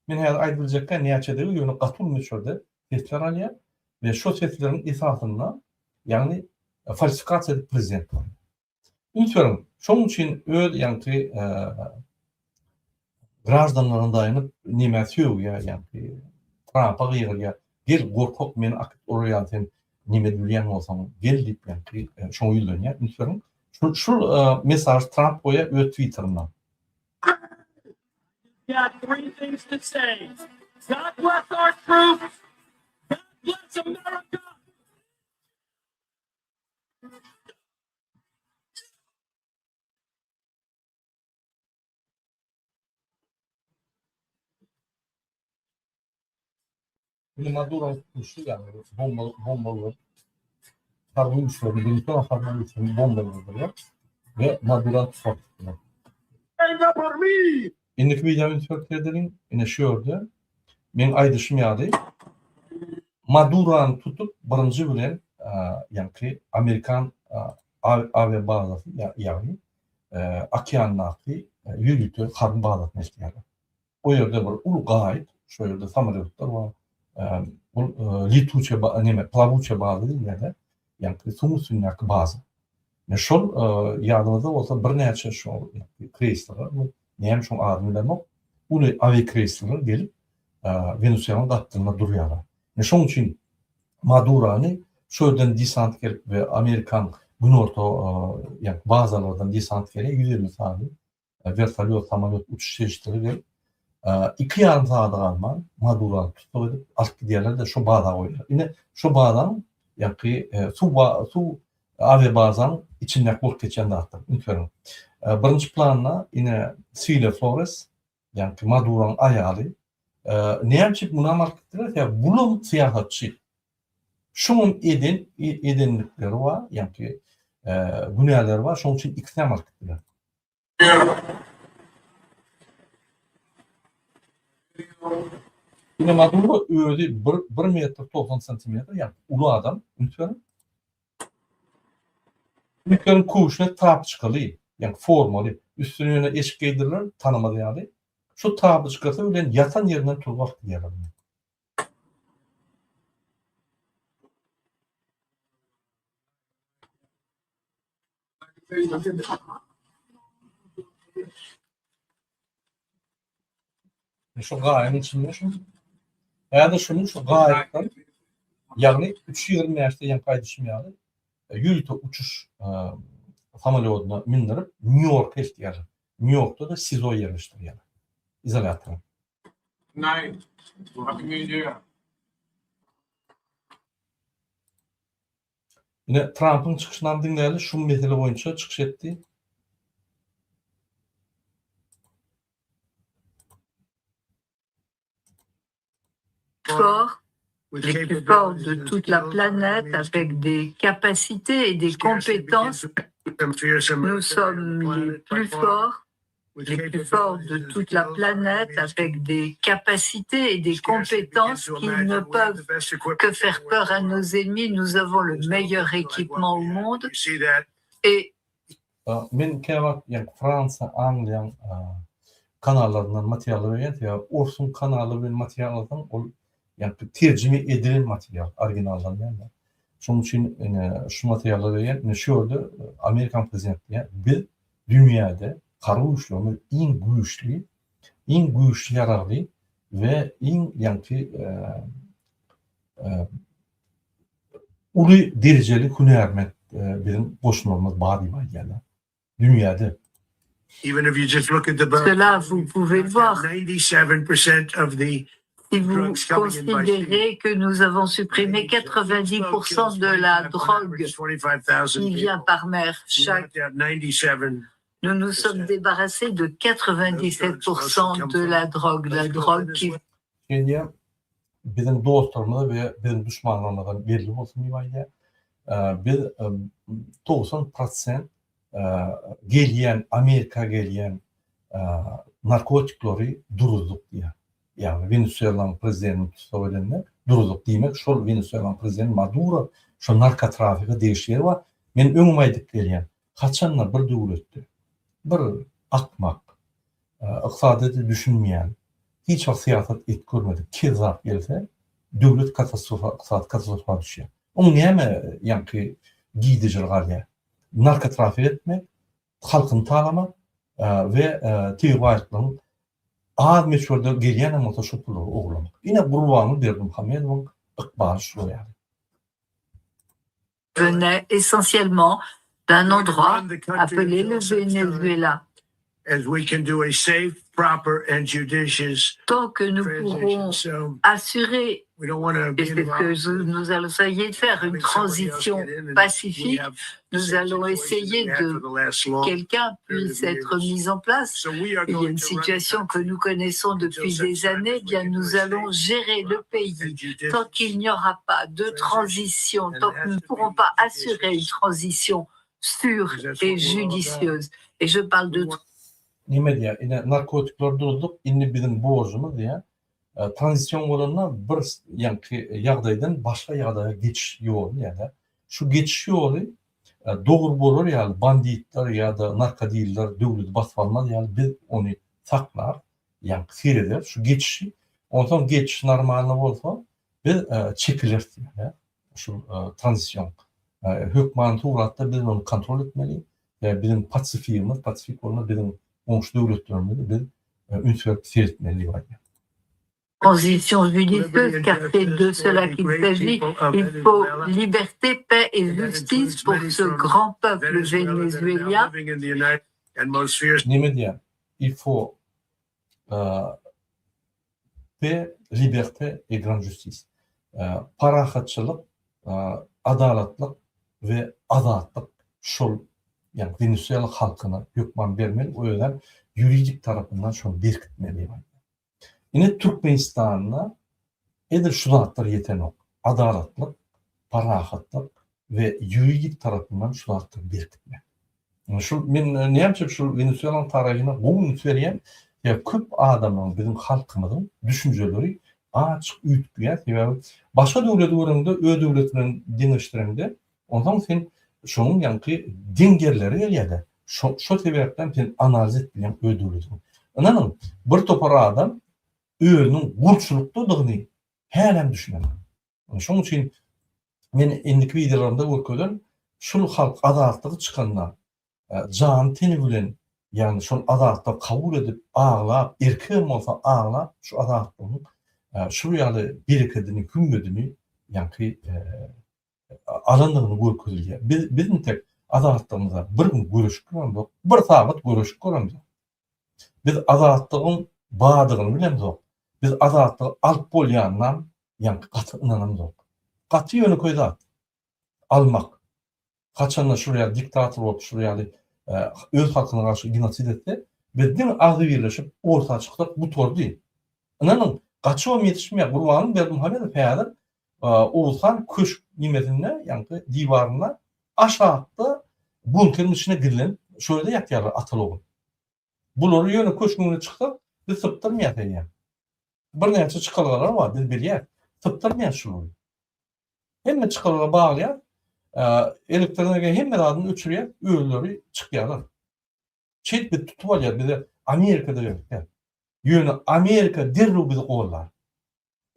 Men häzir aýdyp biljekkä näçedigi, ýöne gaty uly möçberde sesler alýar we şo sesleriň esasynda, ýagny falsifikasiýa edip prezident bolýar. Üns beriň, şonuň üçin öz ýaňky graždanlaryna daýanyp nämä sögýär ýaňky Trampa gygyrýar, gel gorkak meni akyp urar ýaly sen neme bilýän bolsaň gel diýip ýaňky şoňa ýüzlenýär. Üns beriň, şul şul mesažy Tramp goýýar öz Twitterinde. Got three things to say. God bless our troops. God bless America. Indi Maduro tutuşy ýagny bomba bombalar harby güýçlerini Venesuela harby güýçlerini bombalandyrýar we Maduro tussag tutýar. Indiki wideony üns berip seredeliň. Ine şu ýerde meň aýdyşym ýaly Madurany tutup birinji bilen ýaňky amerikan awiabazasy ýagny okeandaky ýörite harby bazasyna eltýärler. O ýerde bir uly gaýyk, şo ýerde samolýotlar bar. Ol letuçiýa neme plawuçiýa baza diýilýär-de, ýaňky suwuň üstündäki baza. Ine şol ýadyňyzda bolsa birnäçe şo kreýserler, bu näme şoň adyny bilemok, uly awiakreýserler gelip Wenesuelanyň gapdalynda durýarlar. Ine şoň üçin Madurany şo ýerden desant gelip we Amerikan günorta ýa bazalardan desant gelýär 150 sany wertolýot, samolýot uçuş serişdeleri gelip, 2,5 sagada galman Madurany tussag edip alyp gidýärler-de şo baza goýýarlar. Ine şo bazaň ýaňky suw suw awiabazaň içindäki bolup geçýän zatlar. Üns beriň. Birinji planda ine Silýa Flores, ýaňky Maduroň aýaly. Näme üçin munam alyp gitdiler? Sebäbi bulam syýasatçy. Şuňam eden edenlikleri bar, ýaňky günäleri bar, şonuň üçin ikisinem alyp gitdiler. Ine Maduro özi bir, bir metr 90 santimetr, ýagny uly adam, üns beriň. Üns beriň köwşüne trapçkaly, ýagny formaly, üstüne ýöne eşik geýdiriler, tanamaz ýaly. Şu trapçkasy bilen ýatan ýerinden turup alyp gidýärler muny. Şu gaýyň içinde şu. Häzir şuny şu gaýykdan ýagny 3.25-de ýaňky aýdyşym ýaly ýörite uçuş samolýodyna mindirip Nýu-Ýorka eltýärler. Nýu-Ýorkda-da SIZO ýerleşdirýärler. Izolýatora. Night. Happy New Year. Ine Trampyň çykyşynam diňläli, şu mesele boýunça çykyş etdi. Fort, les plus forts de toute la planète avec des capacités et des compétences. Nous sommes les plus forts, les plus forts de toute la planète avec des capacités et des compétences qui ne peuvent que faire peur à nos ennemis. Nous avons le meilleur équipement au monde et Men käwagt ýaňky Fransiýa, Angliýaň kanallaryndan materiallar berýän, sebäbi orsuň kanaly bilen material alsaň, ol ýaňky terjime edilen material, originaldan däl-de. Şonuň üçin ine şu materiallary berýän. Ine şu ýerde Amerikan prezidenti diýýär, biz dünýäde harby güýçlerimiz iň güýçli, iň güýçli ýaragly we iň ýaňky uly derejeli hünärment biziň goşunlarymyz bar diýip aýdýarlar. Dünýäde. Cela vous pouvez le voir. Si vous considérez que nous avons supprimé 90% de la drogue qui vient par mer chaque Nous nous sommes débarrassés de 97% de la drogue, la drogue qui Şeýdýär, biziň dostlarymyza we biziň duşmanlarymyza belli bolsun diýip aýdýar. Biz 90 prosent gelýän, Amerika gelýän narkotiklary duruzdyk diýýär. Ýagny Wenesuelanyň prezidentini tussag edende duruzdyk diýmek, şol Wenesuelanyň prezidenti Maduro şol narkotrafige degişli ýeri bar. Men öňem aýdyp gelýän, Haçanda bir döwletde bir akmak, ykdysadyýete düşünmeýän, hiç wagt syýasat edip görmedik kezzap gelse, döwlet katastrofa, ykdysady katastrofa düşýär. Oň näme ýaňky girdejili galýar? Narkotrafik etmek, halkyny talamak we tebigy baýlyklaryň az möçberde gelýänem bolsa şo pullary ogurlamak. Ine Gurbanguly Berdimuhamedowyň ykbaly şular ýaly. venait essentiellement d'un endroit appelé le Venezuela. Tant que nous pourrons assurer, et c'est ce que nous allons essayer de faire, une transition pacifique, nous allons essayer de quelqu'un puisse être mis en place. Il y a une situation que nous connaissons depuis des années, eh bien nous allons gérer le pays. Tant qu'il n'y aura pas de transition, tant que nous ne pourrons pas assurer une transition sûre et judicieuse, et je parle de Nime diýýär, ine narkotikleri durduk, indi biziň borjumyz diýýär, tranzision bolanda bir ýaňky ýagdaýdan başga ýagdaýa geçiş ýoly diýýär-de. Şu geçiş ýoly dogry bolar ýaly banditler ýa-da narkodiller döwleti basyp almaz ýaly biz ony saklar, ýaňky serederis şu geçişi. Onsoň geçiş normalny bolsa biz çekileris diýýär. Şu tranzision hökmany suratda biz ony kontrol etmeli. Biziň Pasifigimiz, Pasifik bolanda biziň goňşy döwletlerimizi biz üns berip seretmeli diýip aýdýar. Transition judicieuse car c'est de cela qu'il s'agit. Il faut liberté, paix et justice pour ce grand peuple vénézuélien. Näme diýýär? Il faut paix, liberté et grande justice. Parahatçylyk, adalatlyk we azatlyk şol ýagny Wenesuela halkyna hökman bermeli, özem ýuridik tarapyndan şony berkitmeli diýip aýdýar. Ine Türkmenistanda edil şu zatlar ýetenok. Adalatlyk, parahatlyk we ýuridik tarapyndan şu zatlary berkitmek. Şu men näme üçin şu Wenesuelanyň taryhyna gowy üns berýän, sebäbi köp adamlaryň biziň halkymyzyň düşünjeleri açyk üýtgeýär. Sebäbi başga döwleti göreňde öz döwleti bilen deňeşdireňde onsoň sen şonuň ýaňky deň ýerleri gelýär-de. Şo şo sebäpden sen analiz edip bilýäň öz döwletiňi. Ynanyň, bir topar adam özüniň gulçulykdadygyny hälem düşünenok. Şonuň üçin men indiki wideolarymda görkezen şul halk azatlygy çykanda jany teni bilen. Ýagny şol azatlygy kabul edip aglap, erkegem bolsa aglap şu azatlygyň şul ýaly berekedini, hümmedini ýaňky alandygyny görkezilýär. Biz biz intek azatlygymyza bir gün göreşip göremzok, bir sagat göreşip göremzok. Biz azatlygyň bardygyny bilemzok. Biz azatlygy alyp bolýanynam ýaňky gaty ynanamzok. Gaty ýönekeý zat. Almak. Haçanda şul ýaly diktator bolup şul ýaly öz halkyna garşy genosid etse, biz diňe agzybirleşip orta çyksak gutardy. Ynanyň, gaçybam ýetişmeýär. Gurbanguly Berdimuhamedow häzir Oguzhan köşk nimesinde, ýaňky diwarynda aşakda bunkeriň içinde gizlenip, şo ýerde ýatýarlar ataly-ogul. Bulary ýöne köşgüň öňüne çyksak, biz sypdyrmaýas eýýäm. Birnäçe çykalgalar bar, biz bilýäs. Sypdyrmaýas şulary. Hemme çykalga baglaýar, elektrik hemme zadyny öçürýär, özleri çykýarlar. Şeýdip biz tutup alýar, bize Amerikada gerek däl. Ýöne Amerika derrew bizi gollar.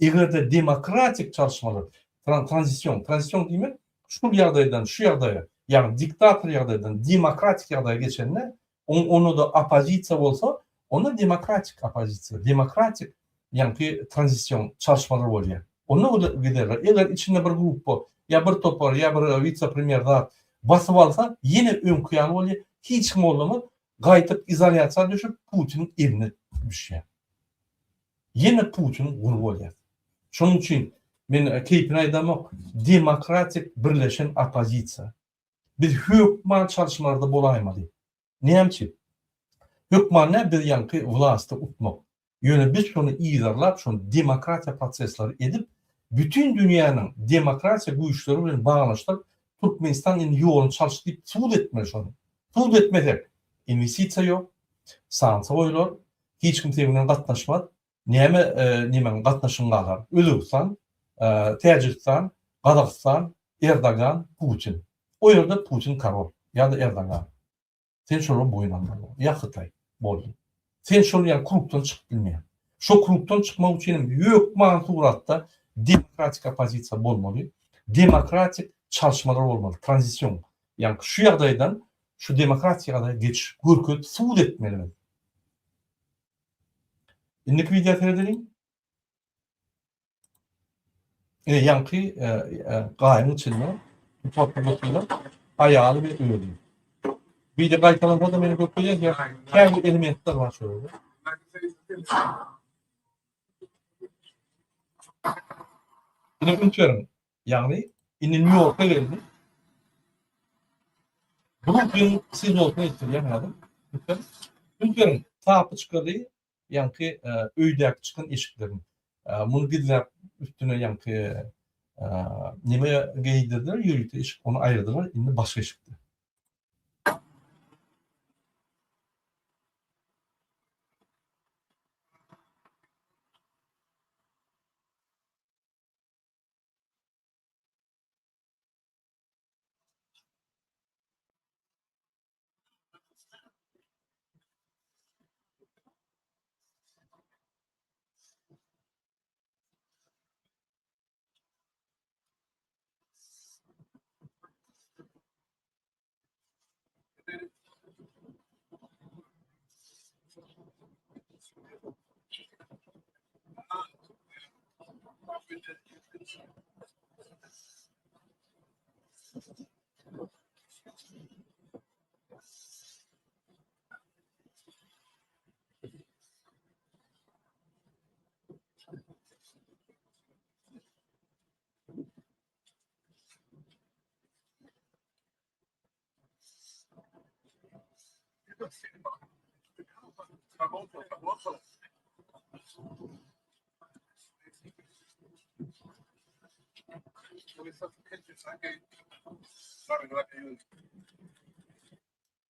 Eger-de demokratik çalyşmalar, tranzision, tranzision diýmek şul ýagdaýdan şu ýagdaýa, ýagny diktator ýagdaýdan demokratik ýagdaýa geçende, onda-da oppozisiýa bolsa, onda demokratik oppozisiýa, demokratik ýaňky tranzision çalyşmalar bolýar. Onda giderler. Eger içinde bir gruppa, ýa bir topar, ýa bir wise-premýer zat basyp alsa, ýene öňki ýaly bolýar, hiç kim gollamaz, gaýtyp izolýasiýa düşüp, Putiniň eline düşýär. Ýene Putiniň guly bolýar. Şonuň üçin men keýpine aýdamok, demokratik birleşen oppozisiýa. Biz hökman çalyşmalarda bolaýmaly. Näme üçin? Hökman däl biz ýaňky wlasty utmak. Ýöne biz şony yzarlap, şony demokratiýa prosesleri edip, bütin dünýäniň demokratiýa güýçleri bilen baglanyşdyryp, Türkmenistan indi ýoluny çalyşdy diýip subut etmeli şony. Subut etmesek, inwestisiýa ýok, sanksiýa goýular, hiç kim seň bilen gatnaşmaz. Näme nemäň gatnaşygyň galar? Özbegistan, Täjigistan, Gazagystan, Erdogan, Putin. O ýerde Putin korol ýa-da Erdogan. Sen şolara boýun almaly bol. Ýa Hytaý. Boldy. Sen şol ýaly krugdan çykyp bilmeýäň. Şo krugdan çykmak üçin hem hökman suratda demokratik oppozisiýa bolmaly. Demokratik çalyşmalar bolmaly. Tranzision. Ýagny şu ýagdaýdan şu demokratik ýagdaýa geçiş görkezip subut etmeli biz. Indiki wideo seredeliň. Ine ýaňky e, e, gaýyň içinde tutupdylar aýaly we özi. Wideo gaýtalansa da meni görkezýär ýa käbir elementler bar şu ýerde. Ine üns beriň. Ýagny indi Nýu-Ýorka geldi. Bruklin SIZO-syna eltilýär häzir. Üns beriň, tapoçkaly ýaňky öýdäki çykan eşiklerini. Muny gizläp üstüne ýaňky neme geýdirdiler, ýörite eşik, ony aýyrdylar, indi başga eşikde.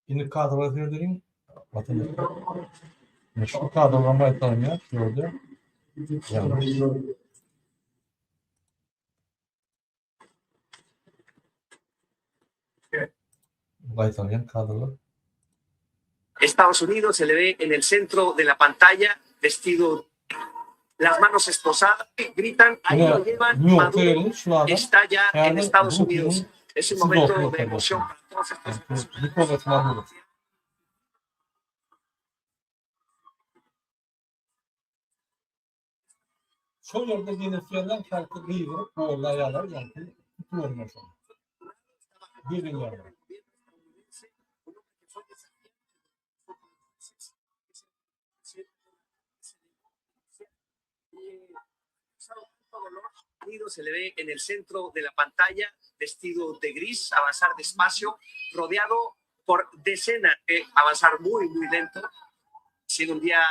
Indi kadrlara seredeliň. Vatandaşlar. Şu kadrlar gaýtalanýar şu ýerde. Ýagny Gaýtalanýan kadrlar. Estados Unidos se le ve en el centro de la pantalla vestido las manos esposadas gritan ahí lo llevan Maduro está ya en Estados Şol ýerde Wenesuelan halky gygyryp gollaýarlar ýaňky tutup şol. Begenýärler. Se le ve en el centro de la pantalla, vestido de gris, avanzar despacio, rodeado por decenas, eh, avanzar muy, muy lento. Ha sido un día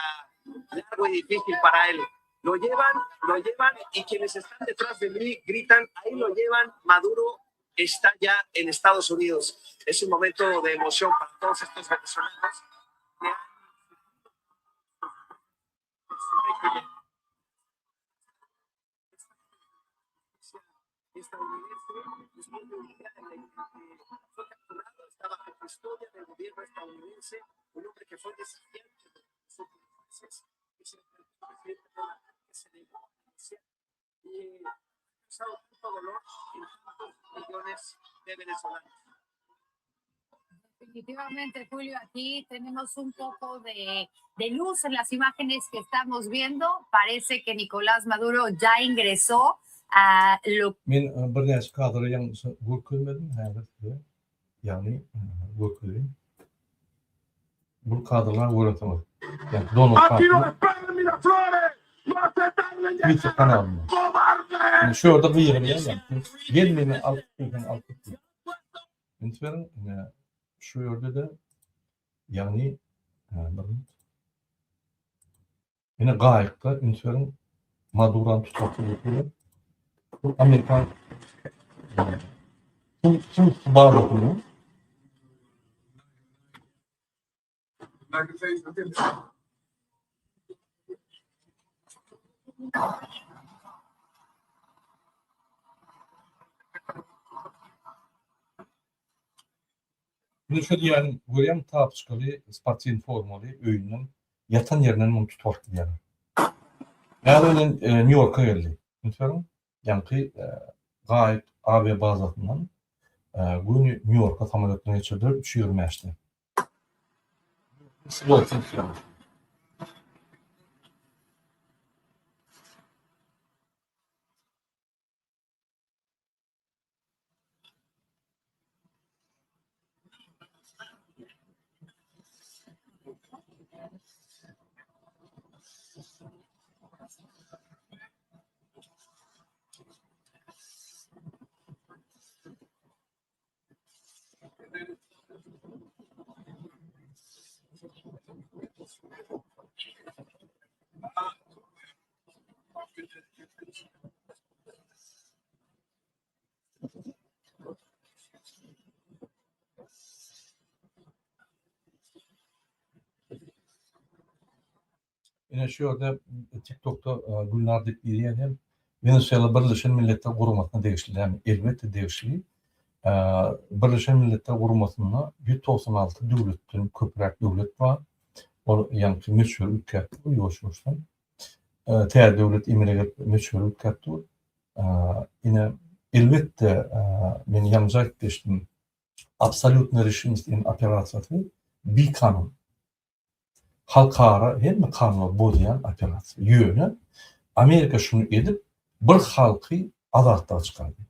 largo y difícil para él. Lo llevan, lo llevan y quienes están detrás de mí gritan, ahí lo llevan, Maduro está ya en Estados Unidos. Es un momento de emoción para todos estos venezolanos que han estadounidense, después de un día en el que fue capturado, está bajo custodia del gobierno estadounidense, un hombre que fue desafiante de los últimos meses, es el presidente Donald Trump, que se negó a negociar y ha causado tanto dolor en tantos millones de venezolanos. Definitivamente, Julio, aquí tenemos un poco de, de luz en las imágenes que estamos viendo. Parece que Nicolás Maduro ya ingresó a lo Men e, birnäçe kadry ýalňyş görkezmedim häzir size. Ýagny e, görkezeyim. Bu kadrlar görünseňiz. Ýagny Donald Aquí no Trump'yň esperen Miraflores. No se tarden en Twitter llegar. kanalynda. ¡Cobardes! Indi şu ýerde gygyrýan ýagny gel meni alyp git, alyp git diýip. Üns beriň, ine şu ýerde-de ýagny e, bir minut. Ine gaýykda üns beriň Madurany tutmakda götürülen bu Amerikan suw suw bazasynyň Indi şu diýýän görýän tapçkaly sportiw formaly öýünden ýatan ýerinden muny tutup alyp gidýärler. Häzir bilen Nýu-Ýorka geldi. Üns beriň, ýaňky gaýyk awia bazasyndan göni Nýu-Ýorka samolýotdan geçirdiler üç 25-de. Ine şu ýerde TikTokda Gülnar diýip girýän hem Wenesuela Birleşen Milletler Guramasyna degişli dälmi? Elbetde degişli. Birleşen Milletler Guramasynda 196 döwletden köpräk döwlet bar. Ol ýaňky möçberi üýtgäp dur ýuwaş-ýuwaşdan. Täze döwlet emele gelip möçberi üýtgäp dur. Ine elbetde men ýaňja aýdyp geçdim. Absolýutnyý reşimist diýen operasiýasy bikanun. Halkara hemme kanunlary bozýan operasiýa. Ýöne Amerika şuny edip bir halky azatlyga çykardy.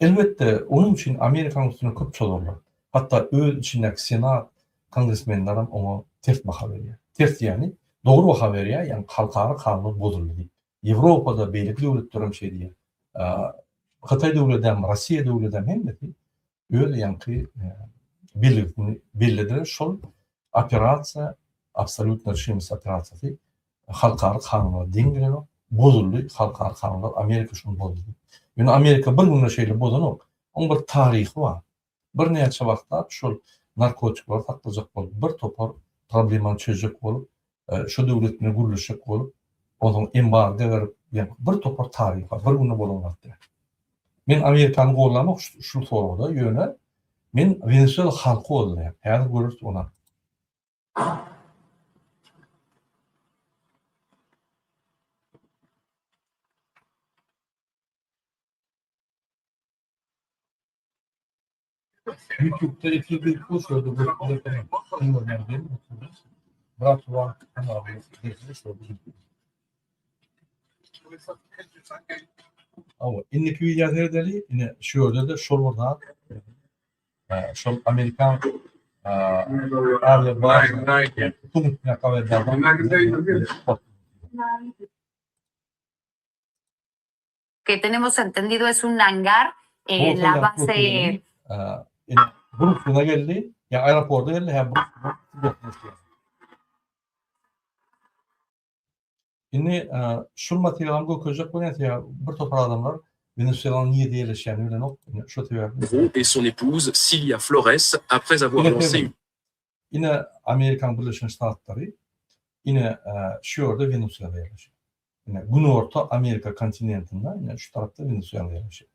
Elbetde, onuň üçin Amerikanyň üstüne köp çozarlar. Hatda öz içindäki senat, kongresmenlerem oňa ters baha berýär. Ters diýýäni, dogry baha berýär, ýagny halkara kanunlar bozuldy diýip. Ýewropada, beýleki döwletlerem şeý diýýär. Hytaý döwledem, Russiýa döwledem hemmesi öz ýaňky belgisini bellediler. Şol operasiýa, absolýutno rişimist operasiýasy halkara kanunlara deň gelenok, bozuldy halkara kanunlar, Amerika şuny bozdy diýip. Ýöne Amerika bir günde şeýle bozanok. Oň bir taryhy bar. Birnäçe wagtlap şol narkotikleri saklajak bolup, bir topar problemany çözjek bolup, şu döwlet bilen gürleşjek bolup, onsoň embargo berip, ýa bir topar taryhy bar. Bir günde bolan zat däl. Men Amerikany gollamok şu soragda, ýöne men Wenesuela halky gollaýan. Häzir göreris ony. Ýutubda efir berip goşardy Hawa, indiki wideo seredeli. Ine şu ýerde-de şol bir zat. Şol amerikan Que tenemos entendido es un hangar en la base Bruklyna geldi. Ýa aeroporta geldi, hä Bruklyna. Indi şul materialyny görkezjek bolýan sebäbi bir topar adamlar Wenesuelanyň nirede ýerleşýänini bilenok. Ine şo sebäpli. Et son épouse Cilia Flores après avoir Ine lancé une Ine Amerikanyň Birleşen Ştatlary ine şu ýerde Wenesuela ýerleşýär. Ine Günorta Amerika kontinentinde ine şu tarapda Wenesuela ýerleşýär.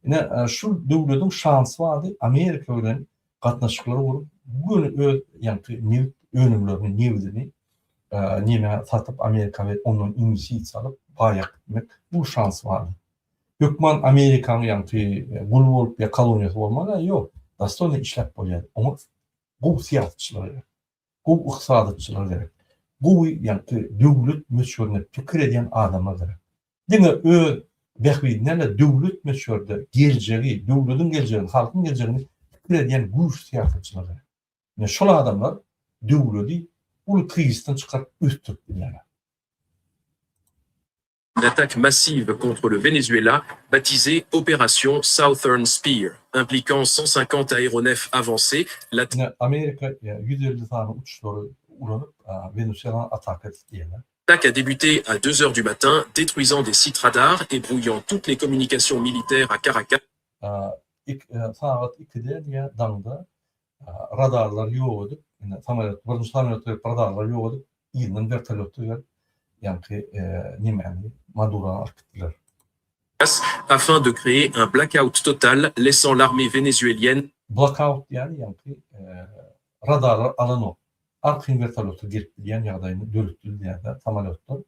Ine şu döwletiň şansy bardy Amerika bilen gatnaşyklar gurup göni öz ýaňky nebit önümlerini, nebidini neme satyp Amerika we ondan inwestisiýa alyp baýak gitmek bu şans bardy. Hökman Amerikanyň ýaňky guly bolup ýa koloniýasy bolmaly ýok. Dostoýno işläp bolýar. Oňa gowy syýasatçylar gerek. Gowy ykdysadyçylar gerek. Gowy ýaňky döwlet möçberinde pikir edýän adamlar gerek. Diňe öz bähbidini däl-de döwlet möçberde geljegi, döwlediň geljegini, halkyň geljegini pikir edýän güýçli syýasatçylar gerek. Ine şol adamlar döwledi uly krizisden çykaryp ösdürip bilýärler. Une attaque massive contre le Venezuela, baptisée Opération Southern Spear, impliquant 150 aéronefs avancés, l'attaque Ine Amerika 150 sany uçuşlary ulanyp Wenesuelany ataka etdi diýýärler. a débuté à 2 heures du matin, détruisant des sites radars et brouillant toutes les communications militaires à Caracas. Sagat 2-de diýýär daňda radarlary ýok edip, indi samolýot, birinji samolýot gelip radarlary ýok edip, yzyndan wertolýotda gelip, ýaňky nemäni, Madurany alyp gitdiler. Afin de créer un blackout total, laissant l'armée vénézuélienne. Blackout diýýäni ýaňky radarlar alanok. Arkaýyn wertolýotda gelip bilýän ýagdaýyny döretdi diýýär-de samolýotlar.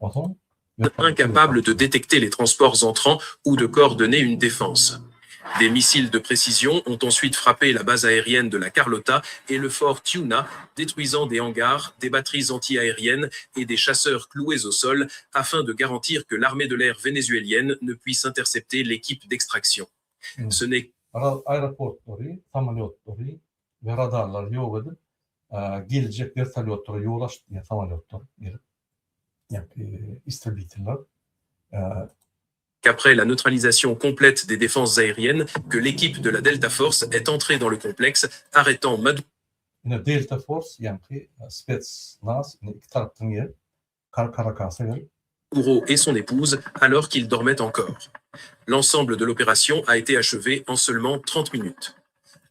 Onsoň Incapable de détecter les transports entrants ou de coordonner une défense. Des missiles de précision ont ensuite frappé la base aérienne de la Carlota et le fort Tiuna, détruisant des hangars, des batteries antiaériennes et des chasseurs cloués au sol afin de garantir que l'armée de l'air vénézuélienne ne puisse intercepter l'équipe d'extraction. Ce n'est Aeroportlary, samolýotlary we radarlary ýok edip, geljek wertolýotlara ýol açdy diýen samolýotlar gelip, ýagny istrebiteller. Qu'après la neutralisation complète des défenses aériennes, que l'équipe de la Delta Force est entrée dans le complexe, arrêtant Maduro. Ine Delta Force ýaňky spetsnaz ine iki tarapdan gelip Karakasa gelip. Maduro et son épouse alors qu'ils dormaient encore. L'ensemble de l'opération a été achevé en seulement 30 minutes.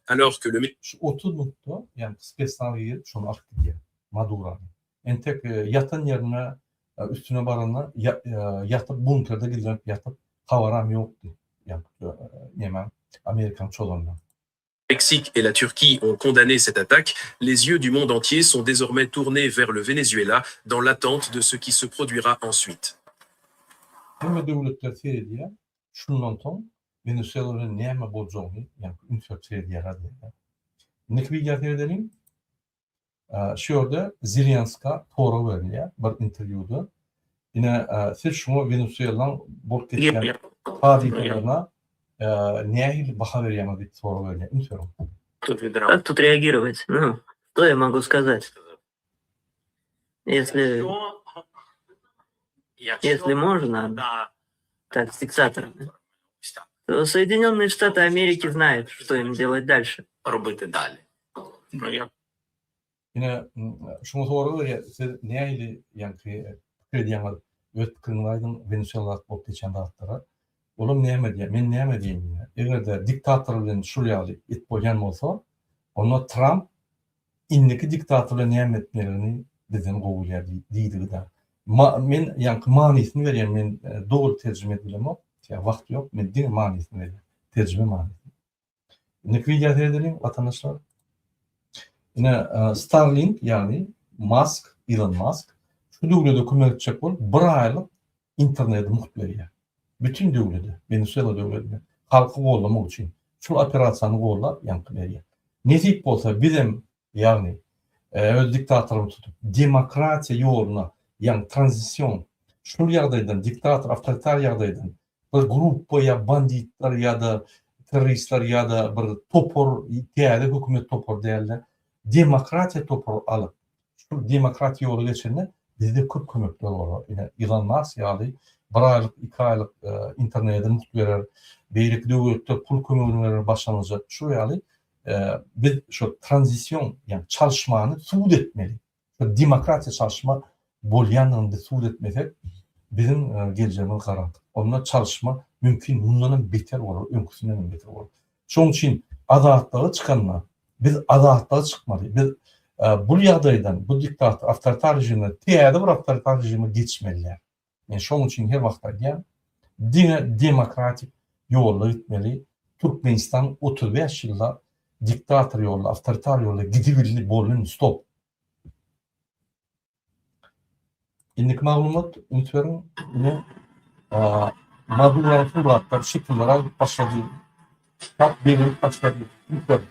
Alors que le Şu 30 minutda ýaňky spetsnaz girip şony alyp gidýär Madurany. Entek ýatan ýerine üstüne baranda ýatyp bunkerde gizlenip ýatyp habaram ýokdy ýaňky nemäň Amerikanyň çozandan. Mexique et la Turquie ont condamné cette attaque, les yeux du monde entier sont désormais tournés vers le Venezuela dans l'attente de ce qui se produira ensuite. Hemme döwletler seredýär, şundan soň Wenesuela bilen näme boljagyny ýaňky üns berip seredýärler diýýär. Indiki wideo seredeliň. Şu ýerde Zelenska sorag berilýär bir interwýuda. Ine, siz şuňa Wenesuelaň bolup geçýän hadysalaryna nähili baha berýäňiz diýip sorag berilýär. Üns beriň. Как тут реагировать? Ну, что я могу сказать? Если, если можно, так, с диктаторами, то Соединенные Штаты Америки знают, что им делать дальше. Ine, şuňa sorag berýär, siz nähili ýaňky pikir edýäňiz, öz pikiriňizi aýdyň Wenesueladaky bolup geçen zatlara. Olam näme diýýär, men näme diýeýin diýýär. Eger-de diktator bilen şul ýaly et bolýan bolsa, onda Tramp indiki diktator bilen näme etmelidigini bizden gowy bilýär diýdigi-de. Men ýaňky manysyny berýän, men dogry terjime edip bilemok, wagt ýok, men diňe manysyny berýän, terjime manysyny. Indiki wideo seredeliň watandaşlar. Ine Starlink ýagny Musk, Elon Musk şu döwlede kömek etjek bolup bir aýlyk interneti mugt berýär. Bütün döwlede, Wenesuela döwletine halky goldamak üçin şul operasiýany goldap ýaňky berýär. Nesip bolsa bizem ýagny öz diktatorymyzy tutup demokratiýa ýoluna ýagny tranzision. Şul ýagdaýdan, diktator, awtoritar ýagdaýdan bir gruppa ýa banditler ýa-da terroristler ýa-da bir topar, täze hökümet topary däl-de, demokratiýa topary alyp, şul demokratiýa ýola geçende bizde köp kömekler bolar. Ine, Ilon Mask ýaly bir aýlyk, iki aýlyk interneti mugt berer, beýleki döwletler pul kömegini berer başlangyja. Şul ýaly biz şol tranzision, ýagny çalyşmany subut etmeli. Şol demokratiýa çalyşma bolýandygyny biz subut etmesek, biziň geljegimiz garaňky. Onda çalyşma mümkin mundanam beter bolar, öňküsindenem beter bolar. Şonuň üçin azatlyga çykanda biz azatlyga çykmaly. Biz bul ýagdaýdan, bu diktator, awtoritar režimden täze bir awtoritar režime geçmeli däl. Men şonuň üçin her wagt aýdýan, diňe demokratik ýolda gitmeli. Türkmenistan 35 ýyllap diktator ýolda, awtoritar ýolda gidibildi, boldy indi stop. Indiki maglumat, üns beriň, ine, Maduranyň suratlary, şekilleri alyp başlady. Halk begenip başlady. Üns beriň.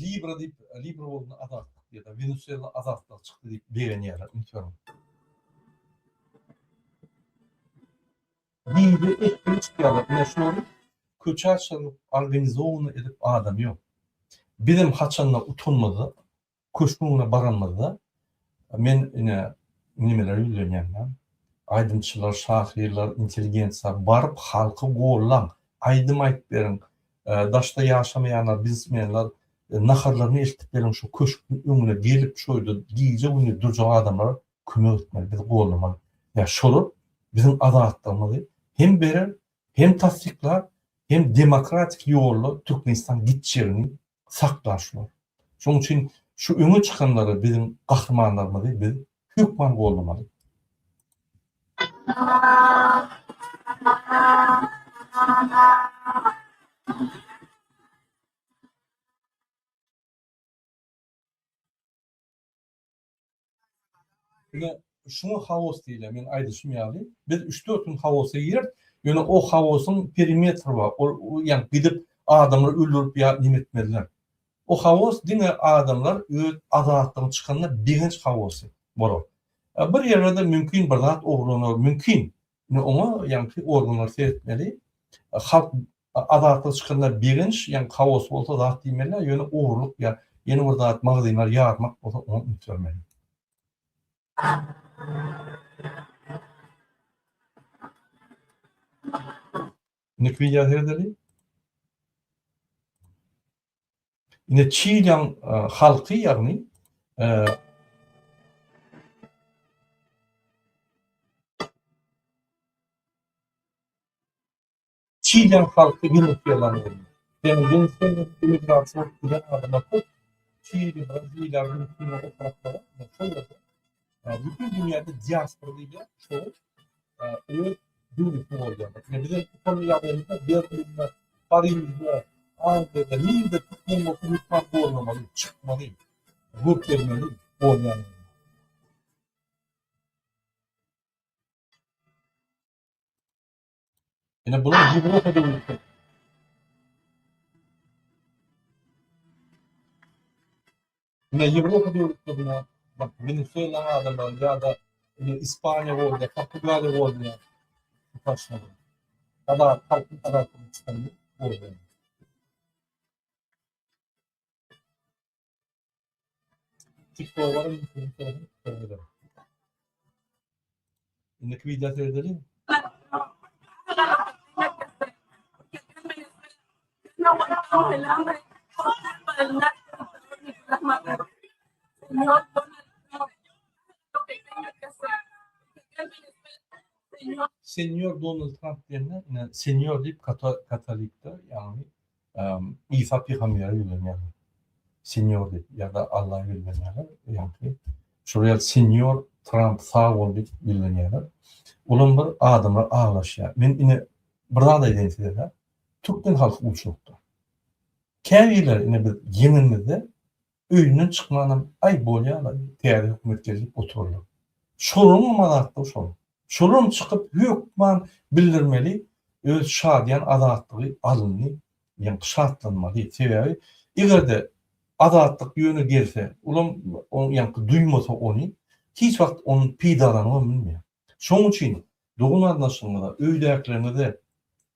Libra diýip, Libra boldy azatlyk diýýärler. Wenesuela azatlyga çykdy diýip begenýärler. Üns beriň. Gije etgili çykýarlar. Ine şulary köçä çykyp organizowany edip adam ýok. Bizem haçanda utanmazda köşgüň öňüne baranymyzda men ine nimelere ýüzlenýän-dä. Aýdymçylar, şahyrlar, intelligensiýa baryp halky gollaň, aýdym aýdyp beriň, daşda ýaşamaýanlar, biznesmenler naharlaryny eltip beriň şu köşgüň öňüne gelip şo ýerde gije-gündiz durjak adamlara kömek etmeli, bizi goldamaly. Ýa şolar biziň azatlygymyzy hem berer, hem tassyklar, hem demokratik ýolda Türkmenistan gitjegini saklar şular. Şonuň üçin şu öňe çykanlary biziň gahrymanlarymyzy biz hökman goldamaly. Ine, şuňa haos diýilýär. Men aýdyşym ýaly, biz üç-dört gün haosa gireris, ýöne o haosyň perimetri bar. Ol, ýagny gidip adamlary öldürip ýa neme etmezler. O haos diňe adamlar öz azatlygyny çykanda begenç haosy bolar. Bir ýerlerde mümkin bir zat ogurlanar, mümkin. Ine oňa ýaňky organlar seretmeli. Halk azatlyga çykanda begenç, ýaňky haos bolsa zat diýmeli, ýöne ogurlyk ýa ýene bir zat magazynlary ýarmak bolsa oňa üns bermeli. Indiki wideo seredeli. Ine Çiliýaň halky ýagny Çiliýaň halky Wenesuelany boldy. Ýagny Wenesueladan emigrasiýa bolup giden adamlar köp. Çili, Braziliýa, Argentina o taraplara şol ýerde bütin dünýäde diaspora diýilýär. Şol öz döwletini goldaýarlar. Ine bizem utanly ýagdaýymyzda Berlinde, Parižde, Angliýada nirde türkmen bolsa hökman goldamaly, çykmaly, görkezmeli goldaýandygyny. Ine bular Ýewropa döwletleri. Ine Ýewropa döwletlerinde bak Wenesuelanyň adamlary ýa-da ine Ispaniýa bolýar, Portugaliýa bolýar. Başlady. Azat halkyň azatlygyny çykarmak bolýar. TikTok-a Indiki wideo seredeliň. Senýor Donald Tramp diýende, ine senýor diýip katolikde, ýagny Isa pygambere ýüzlenýärler. Senýor diýip ýa-da Alla ýüzlenýärler. Ýagny şol ýaly senýor Tramp sag bol diýip ýüzlenýärler. Olam bir adamlar aglaşýar. Men ine bir zat aýdaýyn size-de. Türkmen halky gulçulykda. Käbirleri ine biz ýeňenimizde öýünden çykmanam aý bolýala täze hökümet geldi diýip oturarlar. Şolaryňam azatlygy şol. Şolaram çykyp hökman bildirmeli öz şadyýan azatlygy alyndy ýaňky şatlanmaly. Sebäbi egerde azatlyk ýöne gelse olam ýaňky duýmasa ony hiç wagt ony peýdalanybam bilmeýär. Şonuň üçin dogan-garyndaşlaryňyza, öýdäkileriňize,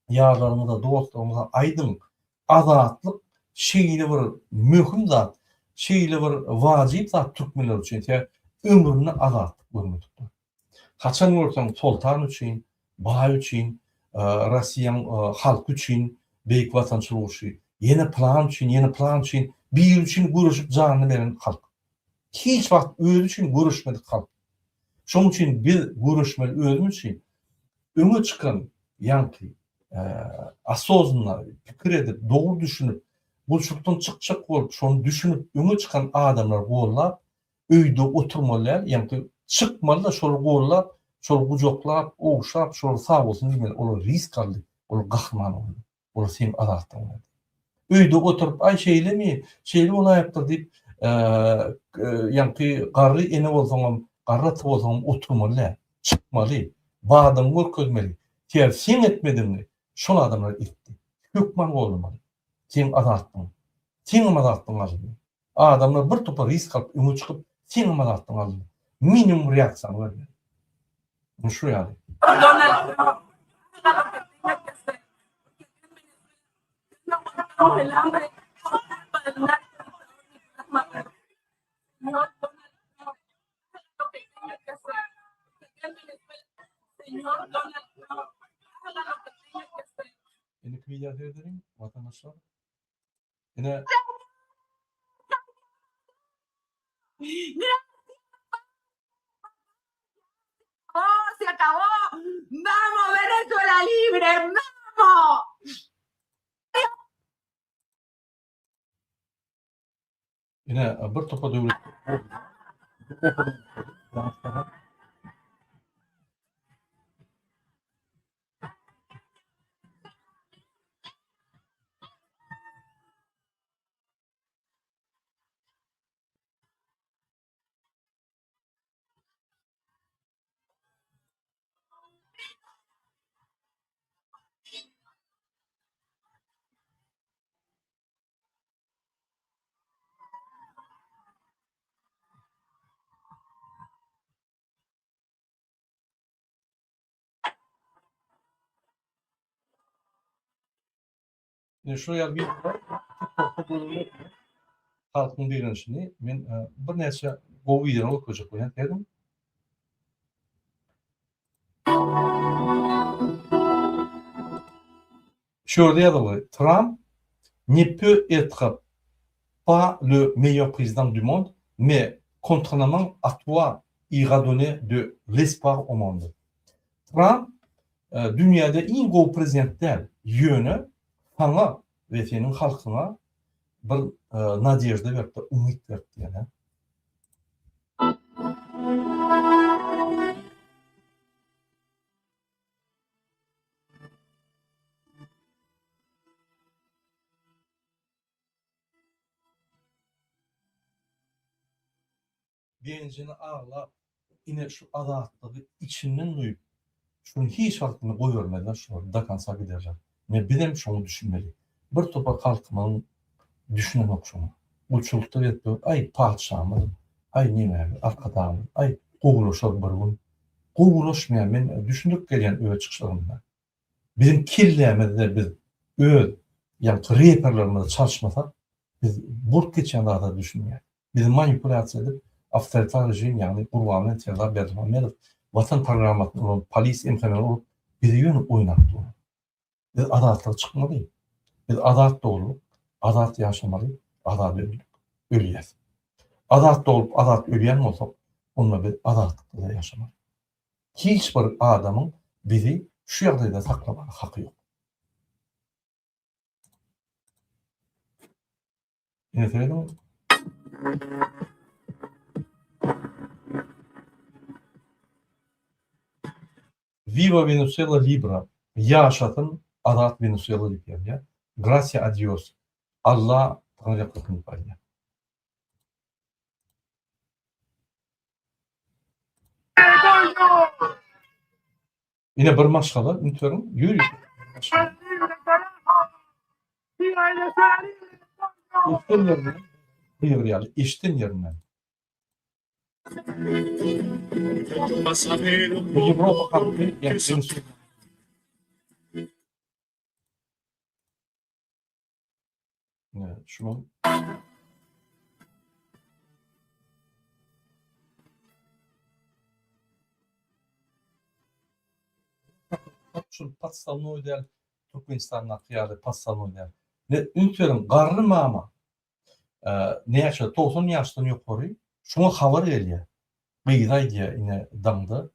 ýarlaryňyza, dostlaryňyza aýdyň, azatlyk şeýle bir möhüm zat, şeýle bir wajyp zat türkmenler üçin, sebäbi ömründe azatlyk görmedikler. Haçan görseň soltan üçin, baý üçin, Rossiýaň halky üçin Beýik Watançylyk urşy, ýene pylan üçin, ýene pylan üçin, biri üçin göreşip janyny beren halk. Hiç wagt özi üçin göreşmedik halk. Şonuň üçin biz göreşmeli özümiz üçin. Öňe çykan ýaňky osoznanno pikir edip, dogry düşünip, gulçulykdan çykjak bolup, şony düşünip öňe çykan adamlary gollap, öýde oturmaly däl, ýaňky çykmaly-da şolary gollap, şolary gujaklap, ogşap, şolara sag bolsun diýmeli. Olar risk aldy, olar gahryman boldy. Olar seň azatlygyňy berdi. Öýde oturyp, aý şeýlemi, şeýle bolaýypdyr diýip, ýaňky garry ene bolsaňam, garry ata bolsaňam oturmaly däl. Çykmaly, badyňy görkezmeli. Sebäbi seň etmedigiňi şol adamlar etdi. Hökman goldamaly. Seň azatlygyň. Seňem azatlygyň alyndy. Adamlar bir topar risk alyp öňe çykyp seňem azatlygyň alyndy. Minimum reaksiýany bermeli. Ine şu ýaly. Indiki wideo seredeliň watandaşlar. Ine. ¡Oh, se acabó! ¡Vamos, Venezuela libre! ¡Vamos! Ine bir topar döwlet Ine şu ýaly wideolar TikTokda görülmek bilen halkyň direnişini men e, birnäçe gowy wideolar görkezjek bolýan dedim. Şu ýerde ýazylgy, Tramp ne peut être pas le meilleur président du monde, mais contrairement à toi, il a donné de l'espoir au monde. Tramp dünýäde iň gowy prezident däl, ýöne saňa we seniň halkyňa bir nadežda beripdir, umyt beripdir ýa-da. Genjini aglap, ine şu azatlygy içinden duýup, şuny hiç wagt indi goýbermezler şular do konca giderler. Ine bizem şoňa düşünmeli. Bir topar halkymyzyň düşünenok şoňa. Gulçulykda gezip ýör, aý patyşamyz, aý nemämiz, arkadagymyz, aý gowulaşar bir gün. Gowulaşmaýar men düşündirip gelýän öz çykyşlarymda. Biziň kellämizde biz öz ýaňky reperlerimizi çalyşmasak biz bolup geçýän zada düşünmeýäris. Bizi manipulýasiýa edip awtoritar režim ýagny Gurbanguly bilen Serdar Berdimuhamedow Watan programmasyny ulanyp polis MHM-ni urup bizi ýöne oýnap dur. Biz azatlyga çykmaly. Biz azat dogrulyk, azat ýaşamaly, azat öldük. Ölýäs. Azat doglup azat ölýän bolsak onda biz azatlykda-da ýaşamaly. Hiç bir adamyň bizi şu ýagdaýda saklamaga haky ýok. Ine serediň. Viva Venezuela Libra! Ýaşasyn! Azat Wenesuela diýip ýazýar. Gracias a Dios. Alla saňa ýaklasyn diýip aýdýar. Ine bir maşgala üns beriň, ýörite bir maşgala. Eşden ýerinden gygyrýarlar, eşden ýerinden. Bu Ýewropa halky ýa Ine şular. Şul podstavnoý däl, Türkmenistandaky ýaly podstavnoý däl. Ne üns beriň, garry mama näçe 90 ýaşdan ýokary şoňa habar gelýär. Gyzy aýdýar ine daňda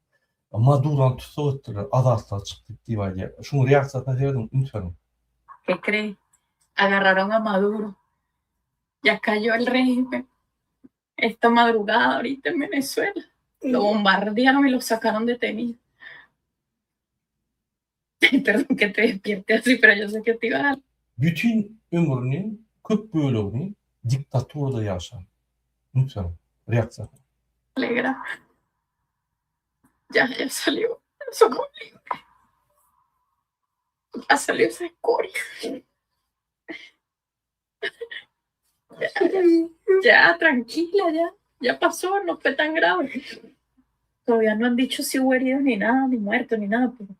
Madurany tussag etdiler, azatlyga çykdy diýip aýdýar. Şuň reaksiýasyna serediň, üns beriň. Que cree? Agarraron a Maduro. Ya cayó el régimen. Esta madrugada ahorita en Venezuela. Lo bombardearon y lo sacaron detenido. Perdón que te despierte así, pero yo sé que te iba a dar. Bütin ömrüni, köp bölegini diktaturada ýaşan. Üns beriň, reaksiýasyna. Alegra. Ya, ya salió. Somos libres. Ya salió esa escoria. Ya, ya, tranquila, ya. Ya pasó, no fue tan grave. Todavía no han dicho si hubo heridos ni nada, ni muertos, ni nada, pero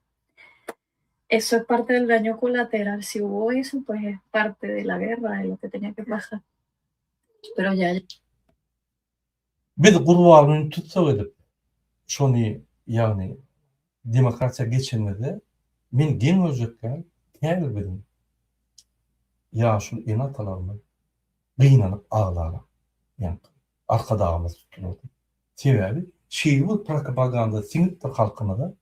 eso es parte del daño colateral. Si hubo eso, pues es parte de la guerra, de lo que tenía que pasar. Pero ya. Biz Gurbangulyny tussag edip, şony, ýagny demokratiýa geçenimizde men geň görjekkäm käbir biziň ýaşuly ene-atalarymyz gynanyp aglarlar. Ýaňky Arkadagymyz tutdular diýip. Sebäbi şeýle bir propaganda siňipdir halkymyza,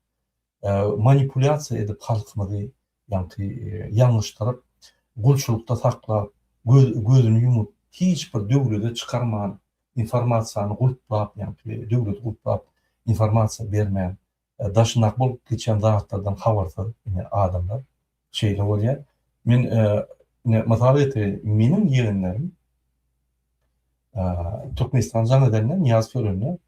manipulýasiýa edip halkymyzy ýaňky ýalňyşdyryp, gulçulykda saklap, gözüni ýumup, hiç bir döwlede çykarman, informasiýany gulplap, ýaňky döwleti gulplap, informasiýa bermän, daşyndaky bolup geçýän zatlardan habarsyz ine adamlar şeýle bolýar. Men ine mysal getireýin, meniň ýegenlerim Türkmenistan jaň edende, Nyýazow ölende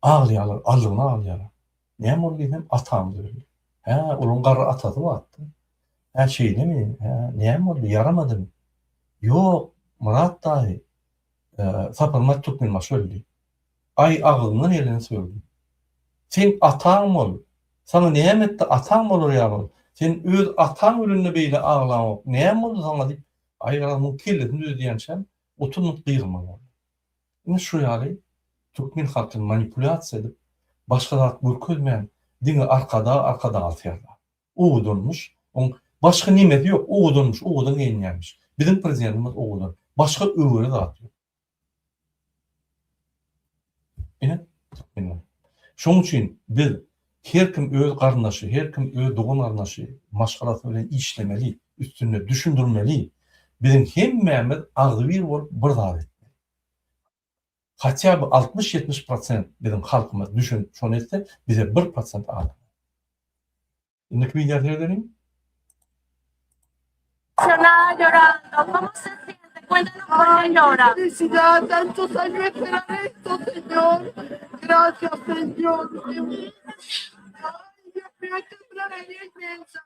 aglaýarlar, aldygyna aglaýarlar. Näme boldy diýsem, atamyz öldi. Hä, olaryň garry atasy bardy. Hä, şeýlemi? Hä, näme boldy, ýaramadymy? Ýok, Myrat daýy, Saparmyrat Türkmenbaşy öldi. Aý, agzyndan geleni sögdi. Seň ataň bol. Saňa näme etdi, ataň bolar ýaly ol. Sen öz ataň ölende beýle aglaňok. Näme boldy saňa diýip, aý, garaz, muň kellesini düzedýänçäm, 30 minut gygyrmaly boldy. Ine şu ýaly türkmen halkyny manipulýasiýa edip, başga zat görkezmän, diňe Arkadag, Arkadagly Serdar. Owadanmyş, oň başga nemesi ýok, owadanmyş, owadan geýinýärmiş. Biziň prezidentimiz owadan. Başga öwere zat ýok. Ine, türkmenler. Şonuň üçin biz her kim öz garyndaşy, her kim öz dogan-garyndaşy, maşgalasy bilen işlemeli, üstünde düşündirmeli. Biziň hemmämiz agzybir bolup bir zat etmeli. Hatýa by 60-70 prosent biziň halkymyz düşünip şony etse, bize bir prosent az. Indiki wideo seredeliň. Emocionada llorando. ¿Cómo se siente? Cuéntanos por qué llora. Felicidad, tantos años esperar esto, Señor. Gracias, Señor. Ay, Dios mío, esta es una alegría inmensa.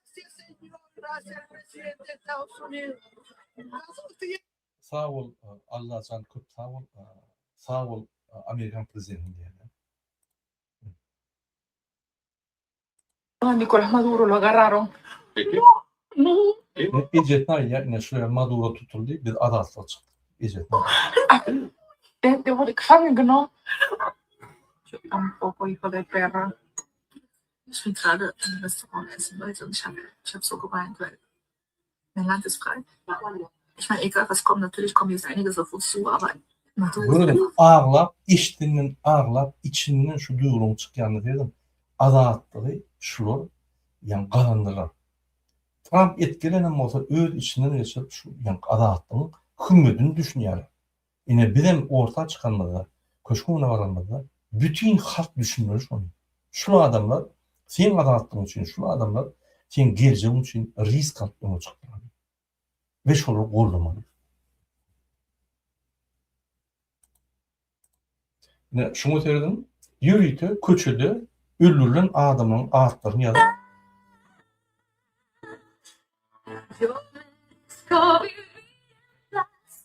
Gracias, Señor. Gracias, presidente de Estados Unidos. Sag bol Allajan köp sag bol. Sag bol Amerikan prezidenti diýýärler. Nicolás Maduro lo agarraron. No, no. Ejesine aýdýar, ine şu ýer Maduro tutuldy, biz azatlyga çykdyk. Ejesine aýdýar. Der, der wurde gefangen genommen. Tampoco, hijo de perra. Ich bin gerade im Restaurant essen, Leute, und ich habe ich hab so geweint, weil mein Land ist frei. Ich meine, egal was kommt, natürlich kommt jetzt einiges auf uns zu, aber Maduro Görüň, aglap, eşdinden aglap, içinden şu duýgulyň çykýanyny sezdim. Azatlygy şular ýaňy gazandylar. Tramp et gelenem bolsa öz içinden geçirip şu ýaňky azatlygyň hümmedini düşünýärler. Ine bizem orta çykanymyzda, köşgüň öňüne baranymyzda bütin halk düşünmeli şony. Şul adamlar seň azatlygyň üçin, şul adamlar Seň geljegiň üçin risk alyp öňe çykmaly. We şolary goldamaly. Ine, şuňa serediň, ýörite köçede öldürilen adamlaryň atlaryny ýazyp,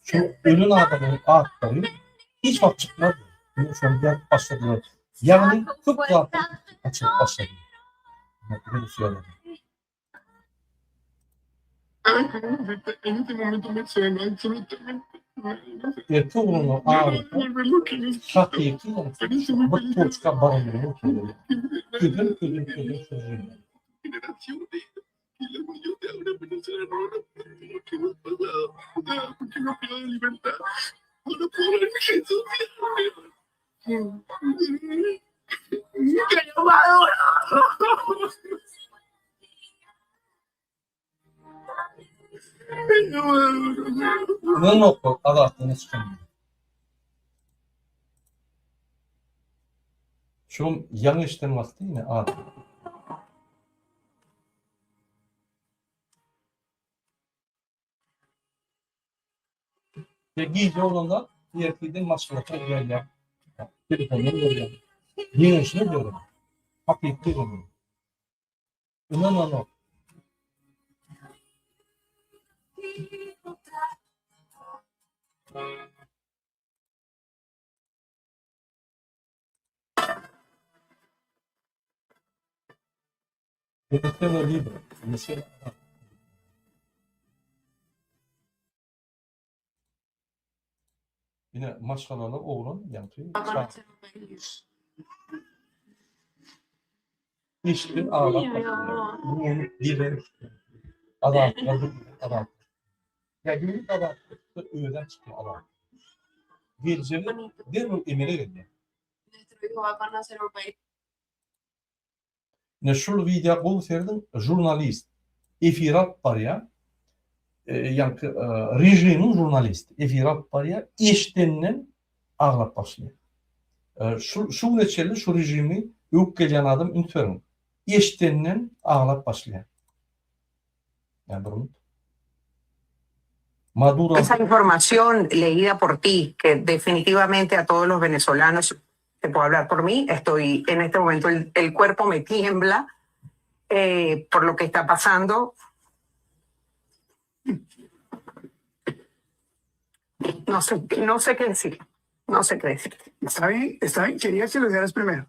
Şu ölen adamlaryň atlary hiç wagt çykmazdy. Ine, şony ýazyp başladylar. Ýagny köp zatlar açylyp başlady. Wenesuelada. Erkek oglanlar arasynda hakyky bir toçka barylmagy mümkin. Köden köden köden sürüjiler. Ynanoklar Azatlygyna çykanyna. Şuňam ýaňy eşiden wagty ine adam. Ve gije bolanda ertirden maşgalata gelýär. Telefondan görýär. Ýeňişini görýär. Hakyky görýär. Ynananok. Venezuela libre. Venezuela azat. Ine maşgalaly oglan ýaňky Eşikden aglap başlaýar. Guwanyp diýlen azatlyga azat. Ýa ýurt azatlykda özem çykýar azat. Geljegi derrew emele gelýär. Ine şul wideo gowy serediň žurnalist efir alyp barýar ýaňky režimiň žurnalisti efir alyp barýar eşdenden aglap başlaýar. Şu şu güne çenli şu režimi öwüp gelýän adam üns beriň eşdenden aglap başlaýar. Ýa bir minut. Maduro Esa información leída por ti, que definitivamente a todos los venezolanos, te puedo hablar por mí, estoy en este momento el, el cuerpo me tiembla eh, por lo que está pasando. No sé, no sé qué decir. No sé qué decir. Está bien, está bien. Quería que lo dijeras primero.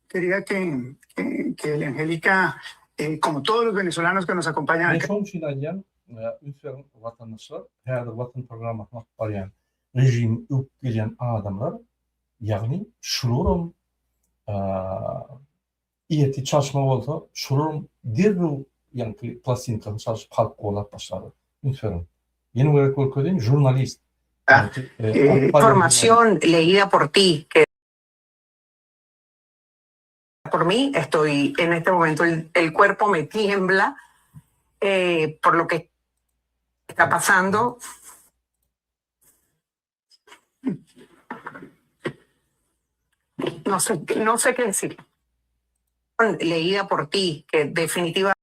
Quería que, que, que Angélica, eh, como todos los venezolanos que nos acompañan Men acá, şonuň üçin aýdýan, üns beriň watandaşlar, häzir Watan programmasyny alyp barýan režimi öwüp gelýän adamlar, ýagny şularam ertir çalyşma bolsa, şularam derrew ýaňky plastinkasyny çalyşyp halk gollap başlarlar. Üns beriň. Ýene bir gezek görkezeýin, žurnalist. Ýaňky alyp barýan Información leída por ti, que por mí, estoy en este momento, el, el cuerpo me tiembla eh, por lo que está pasando. No sé, no sé qué decir. Leída por ti, que definitivamente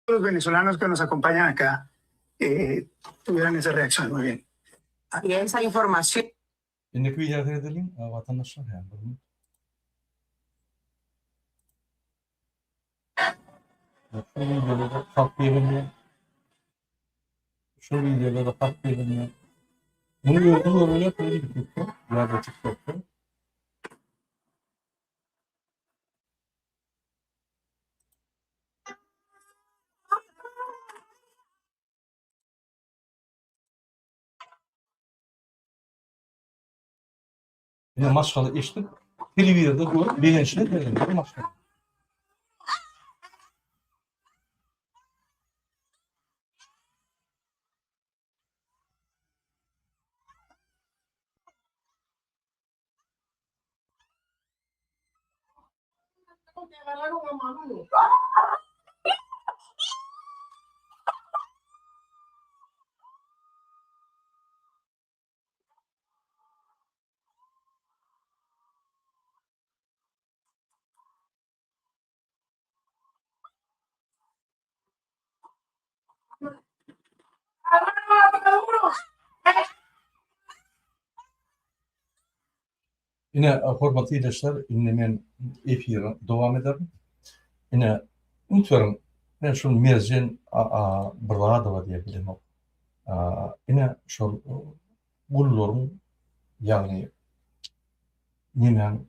los venezolanos que nos acompañan acá eh, tuvieran esa reacción. Muy bien. Y esa información Indiki wideo seredeliň watandaşlar hä bir minut. Şu wideoda halk ýegenýär. Şu wideoda halk ýegenýär. Muny özüňiz görýärsiňiz YouTube'da ýa-da TikTok'da. Ine maşgala eşidip, telewizorda görüp begençli begençli maşgala. Ine, hormatly ildeşler, indi men efiri dowam ederin. Ine, üns beriň, men şul Merjen Byradowa diýip bilemok. Ine, şol gullaryň, ýagny nemäň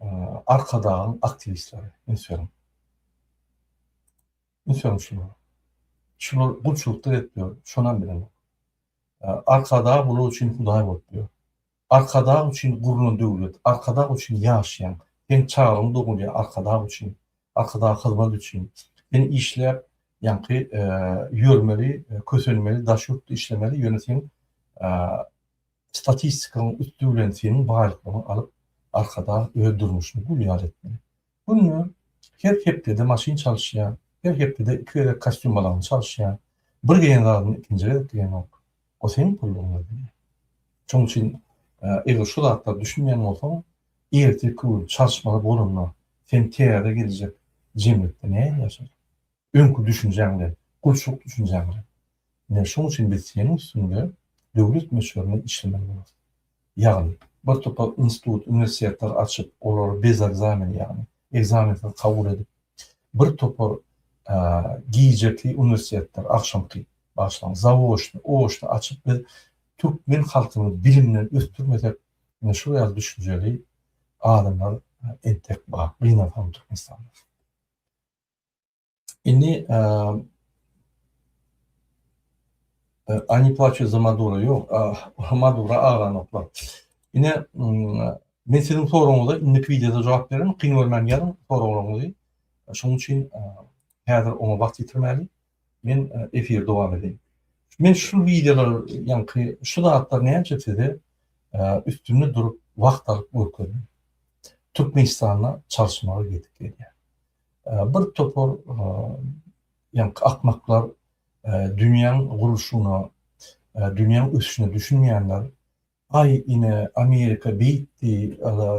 Arkadagyň aktiwistleri, üns beriň. Üns beriň şulara. Şular gulçulykda gezip ýör, şonam bilemok. Arkadag bular üçin Hudaý bolup ýör. Arkadag üçin gurlan döwlet, Arkadag üçin ýaşaýaň, seň çagaň dogulýar Arkadag üçin, Arkadaga hyzmat üçin. Sen işläp ýaňky ýörmeli, kösenmeli, daş ýurtda işlemeli, ýöne seň statistikaň üsti bilen seniň baýlyklaryňy alyp Arkadag öz durmuşyny gül ýaly etmeli. Günde her hepdede maşyn çalyşýar, her hepdede iki gezek kostýum-balagyny çalyşýar. Bir geýen zadyny ikinji gezek geýenok. O seniň pullugyňa diýýär. Şonuň üçin eger şu zatlara düşünmeýän bolsaň, ertirki gün çalyşmaly bolanda sen täze geljek jemgyýetde nähili ýaşarsyň? Öňki düşünjäň bilen, gulçulyk düşünjäň bilen. Ine, şonuň üçin biz seniň üstüňde döwlet möçberinde işlemeli bolarys. Ýagny, bir topar institut, uniwersitetler açyp, olary bez ekzamen, ýagny ekzamensiz kabul edip, bir topar gijeki uniwersitetler, agşamky, bagyşlaň, zaoçny, oçny açyp biz türkmen halkyny bilimden ösdürmesek, ine şul ýaly düşünjeli adamlar entek bar, gynansam Türkmenistanda. Indi Oni plaçut za Maduro. Ýok, Maduro aglanoklar. Ine, men siziň soragyňyza indiki wideoda jogap bererin. Kyn görmän ýazyň soraglaryňyzy. Şonuň üçin häzir oňa wagt ýitirmäliň. Men efiri dowam edeýin. Men şu wideolar, ýaňky şu zatlar näçe size üstünde durup wagt alyp görkezdim. Türkmenistanda çalyşmaga gezek gelýär. Bir topar ýaňky akmaklar dünýäň gurluşyna, dünýäň ösüşine düşünmeýänler, aý ine Amerika beýtdi,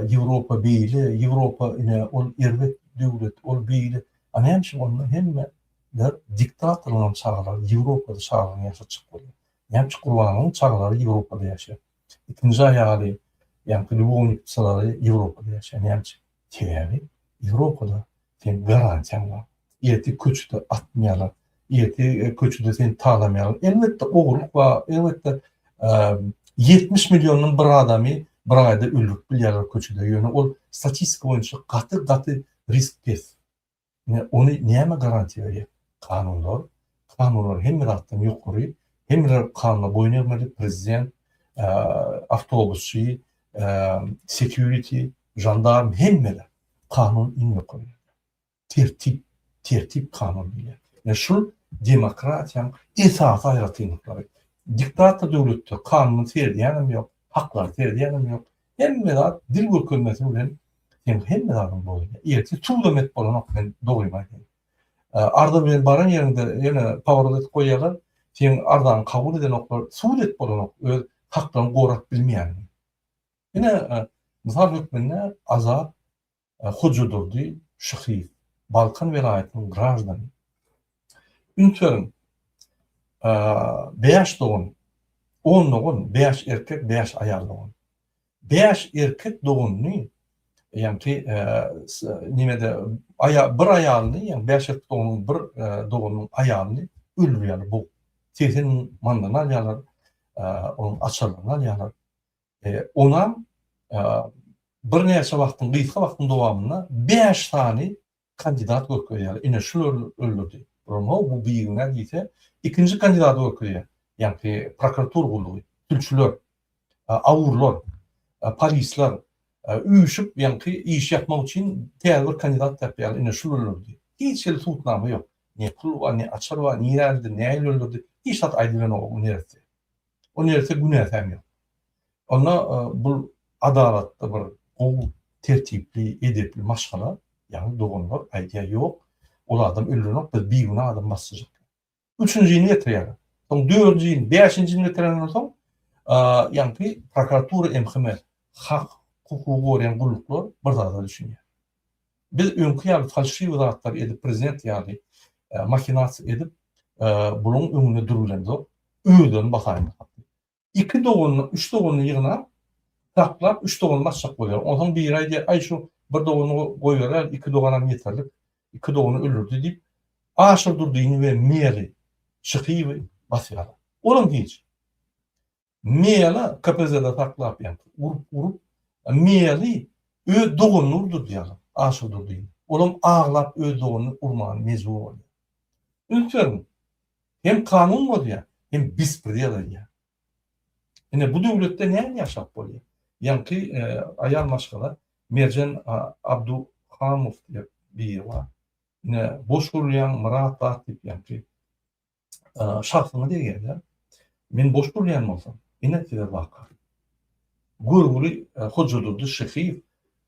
Ýewropa beýle, Ýewropa ine ol erbet döwlet, ol beýle. A näme üçin onda hemmeler diktatorlaryň çagalary Ýewropada çagalaryny ýaşatjak bolýar? Näme üçin Gurbanowyň çagalary Ýewropada ýaşaýar? Ikinji aýaly, ýaňky lýubownitsalary Ýewropada ýaşaýar. Näme üçin? Sebäbi Ýewropada seň garantiýaň bar. Ertir köçede atmaýarlar. Ertir köçede seni talamaýarlar. Elbetde ogurlyk bar. Elbetde 70 milliondan bir adamy bir aýda öldürip bilýärler köçede. Ýöne ol statistika boýunça gaty gaty risk pes. Ine ony näme garantiýa berýär? Kanunlar. Kanunlar hemme zatdan ýokary. Hemmeler kanuna boýun egmeli. Prezident, awtobusçy, security, žandarm hemmeler. Kanun iň ýokary. Tertip, tertip kanun diýilýär. Ine şul demokratiýaň esasy aýratynlyklary. Diktator döwletde kanuna seredýänem ýok, haklara seredýänem ýok. Hemme zat dil görkezmesi bilen seň hemme zadyň bozulýar. Ertir sudam et bolanok men dogrymy aýdaýyn. Arza bilen baran ýeriňde ýene paworot edip goýýarlar. Seň arzaňy kabul edenoklar, sud et bolanok öz haklaryňy gorap bilmeýäniňi. Ine mysal hökmünde Azat Hojadurdy Şyhyýew, Balkan welaýatynyň graždany. Üns beriň, bäş dogan, on dogan, bäş erkek, bäş aýal dogan. Bäş erkek doganyny, ýaňky nemede, bir aýalyny, ýagny bäş erkek doganyň bir doganynyň aýalyny öldürýärler, bogup. 80 müň mandan alýarlar, onuň açarlaryny alýarlar. Onam birnäçe wagtyň, gysga wagtyň dowamynda bäş sany kandidat görkezýär. Ine şul öldürdi. Bulam bu bigünä diýse, ikinji kandidady görkezýär. Ýaňky prokuratura gullugy, sülçüler, awurlar, polisler üýşüp ýaňky iş ýapmak üçin täze bir kandidat tapýarlar. Ine şul öldürdi. Hiç hili subutnama ýok. Ne pul bar, ne açar bar, nirä gidip, nähili öldürdi, hiç zat aýdylanok o neresse. O neresse günäsäm ýok. Onda bul adalatly bir gowy tertipli, edepli maşgala. Ýagny doganlar aýdýar ýok, ol adam öldürenok, biz bigünä adam basjak. Üçünjini getirýärler. Soň dördünjini, bäşinjini getirenden soň, ýaňky prokuratura, MHM, hak hukugy goraýan gulluklar bir zada düşünýär. Biz öňki ýaly falşiwi zatlar edip, prezident ýaly mahinasiýa edip, bularyň öňünde durubilemzok, özlerini basaýmasak. Iki doganyny, üç doganyny ýygnap, saklap, üç doganyny basjak bolýar. Onsoň biri aýdýar, Aý, şu bir doganyny goýberäl, iki doganam ýeterlik, iki dogany öldürdi diýip, Aşyr Durdyny we Meli Şyhyýewi basýarlar. Olam hiç. Mela KPZ-de saklap, ýaňky urup-urup, Meli öz doganyny urdurdýarlar, Aşyr Durdyny. Olam aglap öz doganyny urmaga mejbur bolýar. Üns beriň, Hem kanun bozýar, hem bespredel edýär. Ine bu döwletde näme ýaşap bolýar? Ýaňky aýal maşgala Merjen Abduhamow diýip biri bar. Ine boş gürleýäň Myrat zat diýip ýaňky şahsyňa degýärler. Men boş gürleýän bolsam, ine size waka. Görgüli Hojadurdy Şyhyýew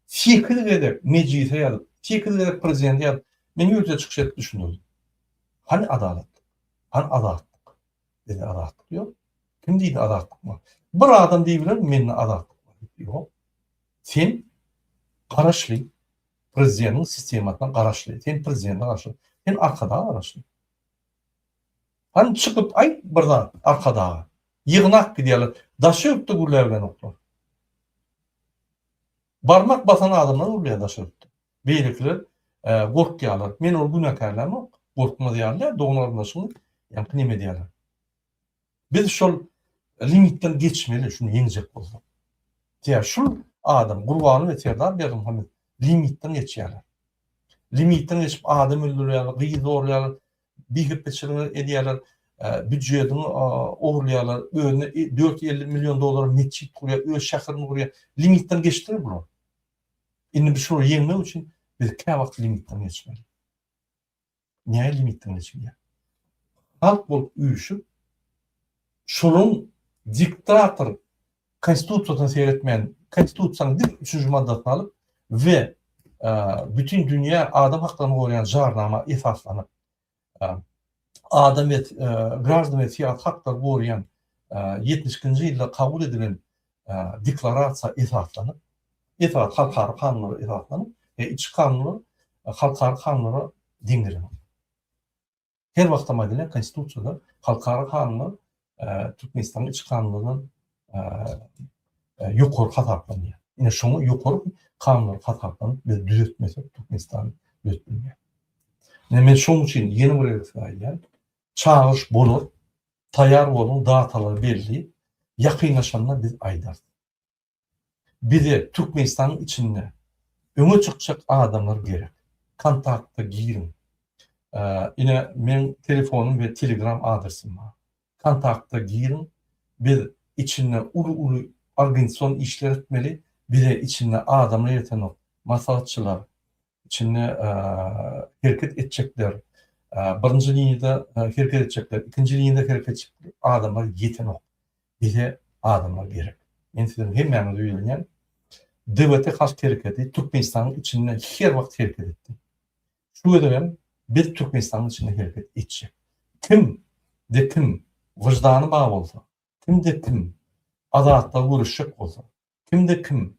sekiz gezek mejlise ýazyp, sekiz gezek prezidente ýazyp, men ýörite çykyş edip düşündirdim. Hany adalatlyk? Hany azatlyk? Bizde azatlyk ýok. Kim diýdi azatlyk bar? Bir adam diýibilermi mende azatlyk bar diýip? Ýok. Sen garaşly prezidentiň sistemasyna garaşly. Sen prezidente garaşly. Sen Arkadaga garaşly. Hany çykyp aýt bir zat Arkadaga. Ýygnak gidýärler. Daşy ýurtda gürläbilenoklar. Barmak basan adamlar gürleýär daşary ýurtda. Beýlekiler gorkýarlar. Men ony günäkärlämok. Gorkmaz ýaly däl, dogan-garyndaşyňy ýaňky neme edýärler. Biz şol limitden geçmeli, şuny ýeňjek bolsak. Sebäbi şul adam, Gurbanguly we Serdar Berdimuhamedow limitden geçýärler. Limitden geçip adam öldürýärler, gyz zorlaýarlar, bihepbeçilik edýärler, býudjetiňi ogurlaýarlar, özüne 450 million dollara metjit gurýar, öz şäherini gurýar. Limitden geçdiler bular. Indi biz şolary ýeňmek üçin biz käwagt limitden geçmeli. Näme limitden geçilýär? Halk bolup üýşüp, şolaryň diktator konstitusiýasyna seretmän, konstitusiýanyň diňe üçünji maddasyny alyp we bütin dünýä adam haklaryny goraýan jarnama esaslanyp, adam we graždan we syýasy haklary goraýan 72-nji ýylda kabul edilen deklarasiýa esaslanyp, esasy halkara kanunlara esaslanyp we içki kanunlar halkara kanunlara deň gelenok. Her wagtam aýdylýar, konstitusiýada halkara kanunlar Türkmenistanyň içki kanunlaryndan ýokary hasaplanýar. Ine şoňa ýokary kanunlar hasaplanyp biz düzetmesek Türkmenistany düzetip bilmeýär. Ine men şonuň üçin ýene bir gezek size aýdýan, çagyryş bolar, taýýar boluň, datalar belli, ýakynlaşanda biz aýdarys. Bize Türkmenistanyň içinde öňe çykjak adamlar gerek. Kontakta giriň. Ine meň telefonym we telegram adresim bar. Kontakta giriň. Biz içinde uly-uly organizasion işler etmeli. Bize içinde adamlar ýetenok. Maslahatçylar, içinde hereket etjekler, birinji liniýada hereket etjekler, ikinji liniýada hereket etjek adamlar ýetenok. Bize adamlar gerek. Men siziň hemmäňize ýüzlenýän. DWT Halk hereketi Türkmenistanyň içinde her wagt hereket etdi. Şu gezegem biz Türkmenistanyň içinde hereket etjek. Kim de kim wyždany bar bolsa, kim de kim azatlyga göreşjek bolsa, kim de kim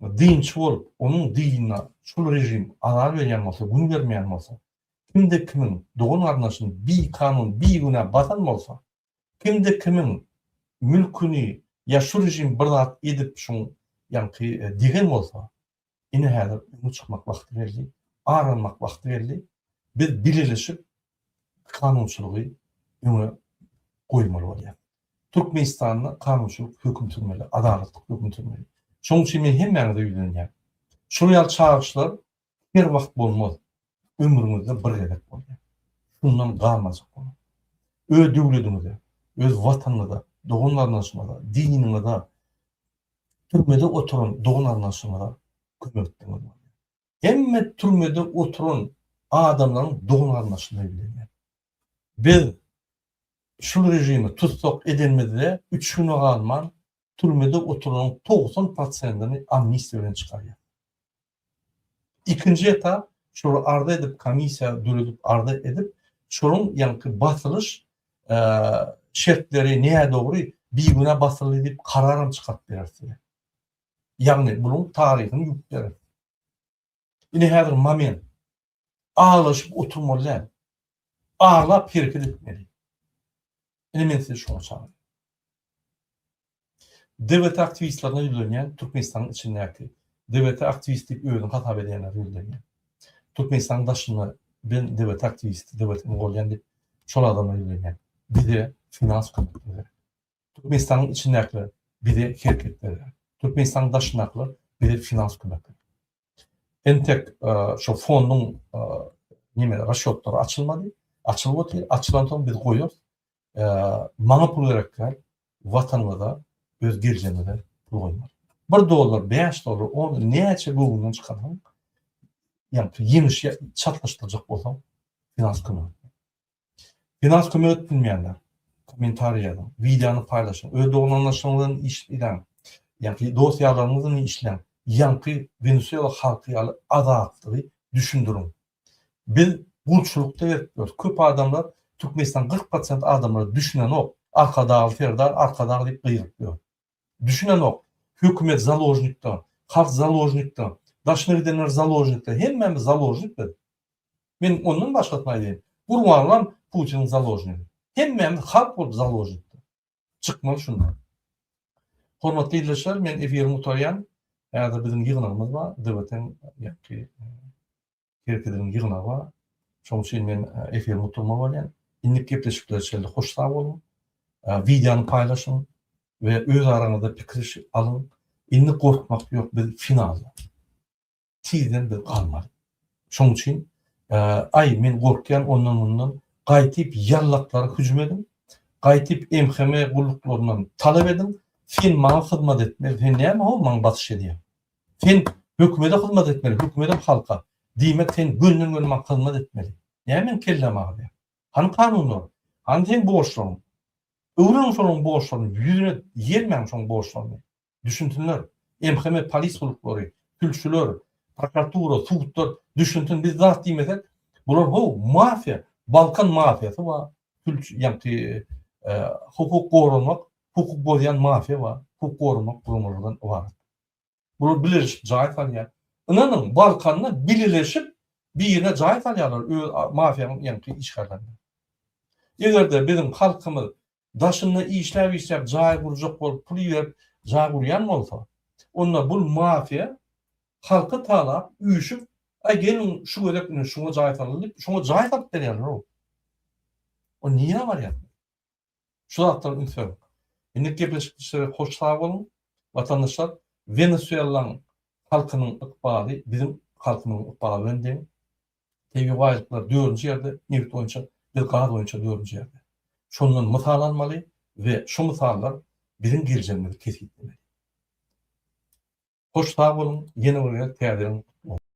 dinçi bolup, onuň dinine şul režim azar berýän bolsa, gün bermeýän bolsa, kim de kimiň dogan-garyndaşyny bikanun, bigünä basan bolsa, Kimde kimiň mülküni ýa şu režim bir zat edip şuň ýaňky degen bolsa, ine häzir öňe çykmak wagty geldi, ar almak wagty geldi. Biz bileleşip kanunçylygy öňe goýmaly bolýar. Türkmenistanda kanunçylyk höküm sürmeli, adalatlyk höküm sürmeli. Şonuň üçin men hemmäňize ýüzlenýän. Şular ýaly çagyryşlar her wagt bolmaz. Ömrüňizde bir gezek bolýar. Şundan galmajak boluň. Öz döwlediňize, öz watanyňyza, dogan-garyndaşyňyza, diniňize, türmede oturan dogan-garyndaşyňyza kömek etdigiňiz bolýar. Hemme türmede oturan adamlaryň dogan-garyndaşyna ýüzlenýän. Biz şul režimi tussag edenimizde üç güne galman türmede oturanyň 90 prosentini amnistiýa bilen çykarýar. Ikinji etap şolary arza edip komissiýa döredip arza edip şolaryň ýaňky basylyş şertleri nädogry bigünä basyldy diýip kararam çykaryp bereris size. Ýagny buluň taryhyny ýuwup bereris. Ine häzir moment. Aglaşyp oturmaly däl. Aglap hereket etmeli. Ine men sizi şoňa çagyrýan. DWT aktiwistlerine ýüzlenýän Türkmenistanyň içindäki DWT aktiwist diýip özüni hasap edýänlere ýüzlenýän. Türkmenistanyň daşynda ben DWT aktiwisti, DWT-ni golýan diýip şol adamlara ýüzlenýän. Bize finans kömek gerek. Türkmenistanyň içindäkiler bize hereketler gerek. Türkmenistanyň daşyndakylar bize finans kömek gerek. Entek şo fonduň neme rasçotlary açylmady. Açylyp otyr. Açylansoň biz goýarys. Maňa pul gerek däl. Watanymyza, öz geljegimize pul goýmaly. Bir dollar, bäş dollar, on näçe göwnüňden çykarsaň, ýagny ýeňiş çaltlaşdyrjak bolsaň, finans kömek etmeli. Finans kömek edip bilmeýänler, kommentariý ýazyň, wideony paýlaşyň, öz dogan-garyndaşlaryňyz bilen işläň, ýaňky dost-ýarlaryňyz bilen işläň, ýaňky Wenesuela halky ýaly azatlygy düşündiriň. Biz gulçulykda gezip ýörüs. Köp adamlar Türkmenistan 40 prosent adamlar düşünenok. Arkadagly Serdar, Arkadag diýip gygyryp ýör. Düşünenok. Hökümet založnikda, halk založnikda, daşyna gidenler založnikda, hemmämiz založnik biz. Men ondan başgasyny aýdaýyn. Gurbangulam Putiniň založnigi. Hemmämiz halk bolup založnikda. Çykmaly şundan. Hormatly ildeşler, men efiri gutarýan. Häzir biziň ýygnagymyz bar. DWT-niň ýaňky herkediniň ýygnagy bar. Şonuň üçin men efiri gutarmaly bolýan. Indiki gepleşiklere çenli hoş sag boluň. Wideony paýlaşyň we öz araňyzda pikir alyň. Indi gorkmak ýok, biz finalda. Tizden biz galmaly. Şonuň üçin aý men gorkýan ondan mundan gaýtyp ýallaklara hüjüm ediň. Gaýtyp MHM gulluklaryndan talap ediň. Sen maňa hyzmat etmeli. Sen näme ho maňa basyş edýäň? Sen hökümede hyzmat etmeli, hökümedem halka. Diýmek sen gönden göni maňa hyzmat etmeli. Näme meň kelläm agyrýar? Hany kanunlar? Hany seň borçlaryň? Öwreniň şolaryň borçlaryny, ýüzüne ýelmäň şoň borçlaryny. Düşünsinler. MHM polis gulluklary, sülçüler, prokuratura, sudlar düşünsin biz zat diýmesek, bular how mafiýa, Balkan mafiýasy bar, sülçi ýaňky hukuk goramak, hukuk bozýan mafiýa bar, hukuk goramak guramalardan ybarat. Bular bileleşip jaý salýar. Ynanyň, Balkanda bileleşip birine jaý salýarlar öz mafiýanyň ýaňky işgärlerine. Eger-de biziň halkymyz daşynda işläp-işläp jaý gurjak bolup pul iberip jaý gurýan bolsa, onda bul mafiýa halky talap, üýşüp, aý geliň şu gezek ine şuňa jaý salaly diýip, şoňa jaý salyp berýärler-ow. O nirä barýar? Şu zatlara üns beriň. Indiki gepleşikde hoş sag boluň. Watandaşlar, Wenesuelaň halkynyň ykbaly biziň halkymyzyň ykbaly bilen deň. Tebigy baýlyklar dördünji ýerde, nebit boýunça, biz gaz boýunça dördünji ýerde. Şondan mysal almaly we şu mysallar biziň geljegimizi kesgitlemeli. Hoş sag boluň, ýene bir gezek täze ýylyň gutly bolsun.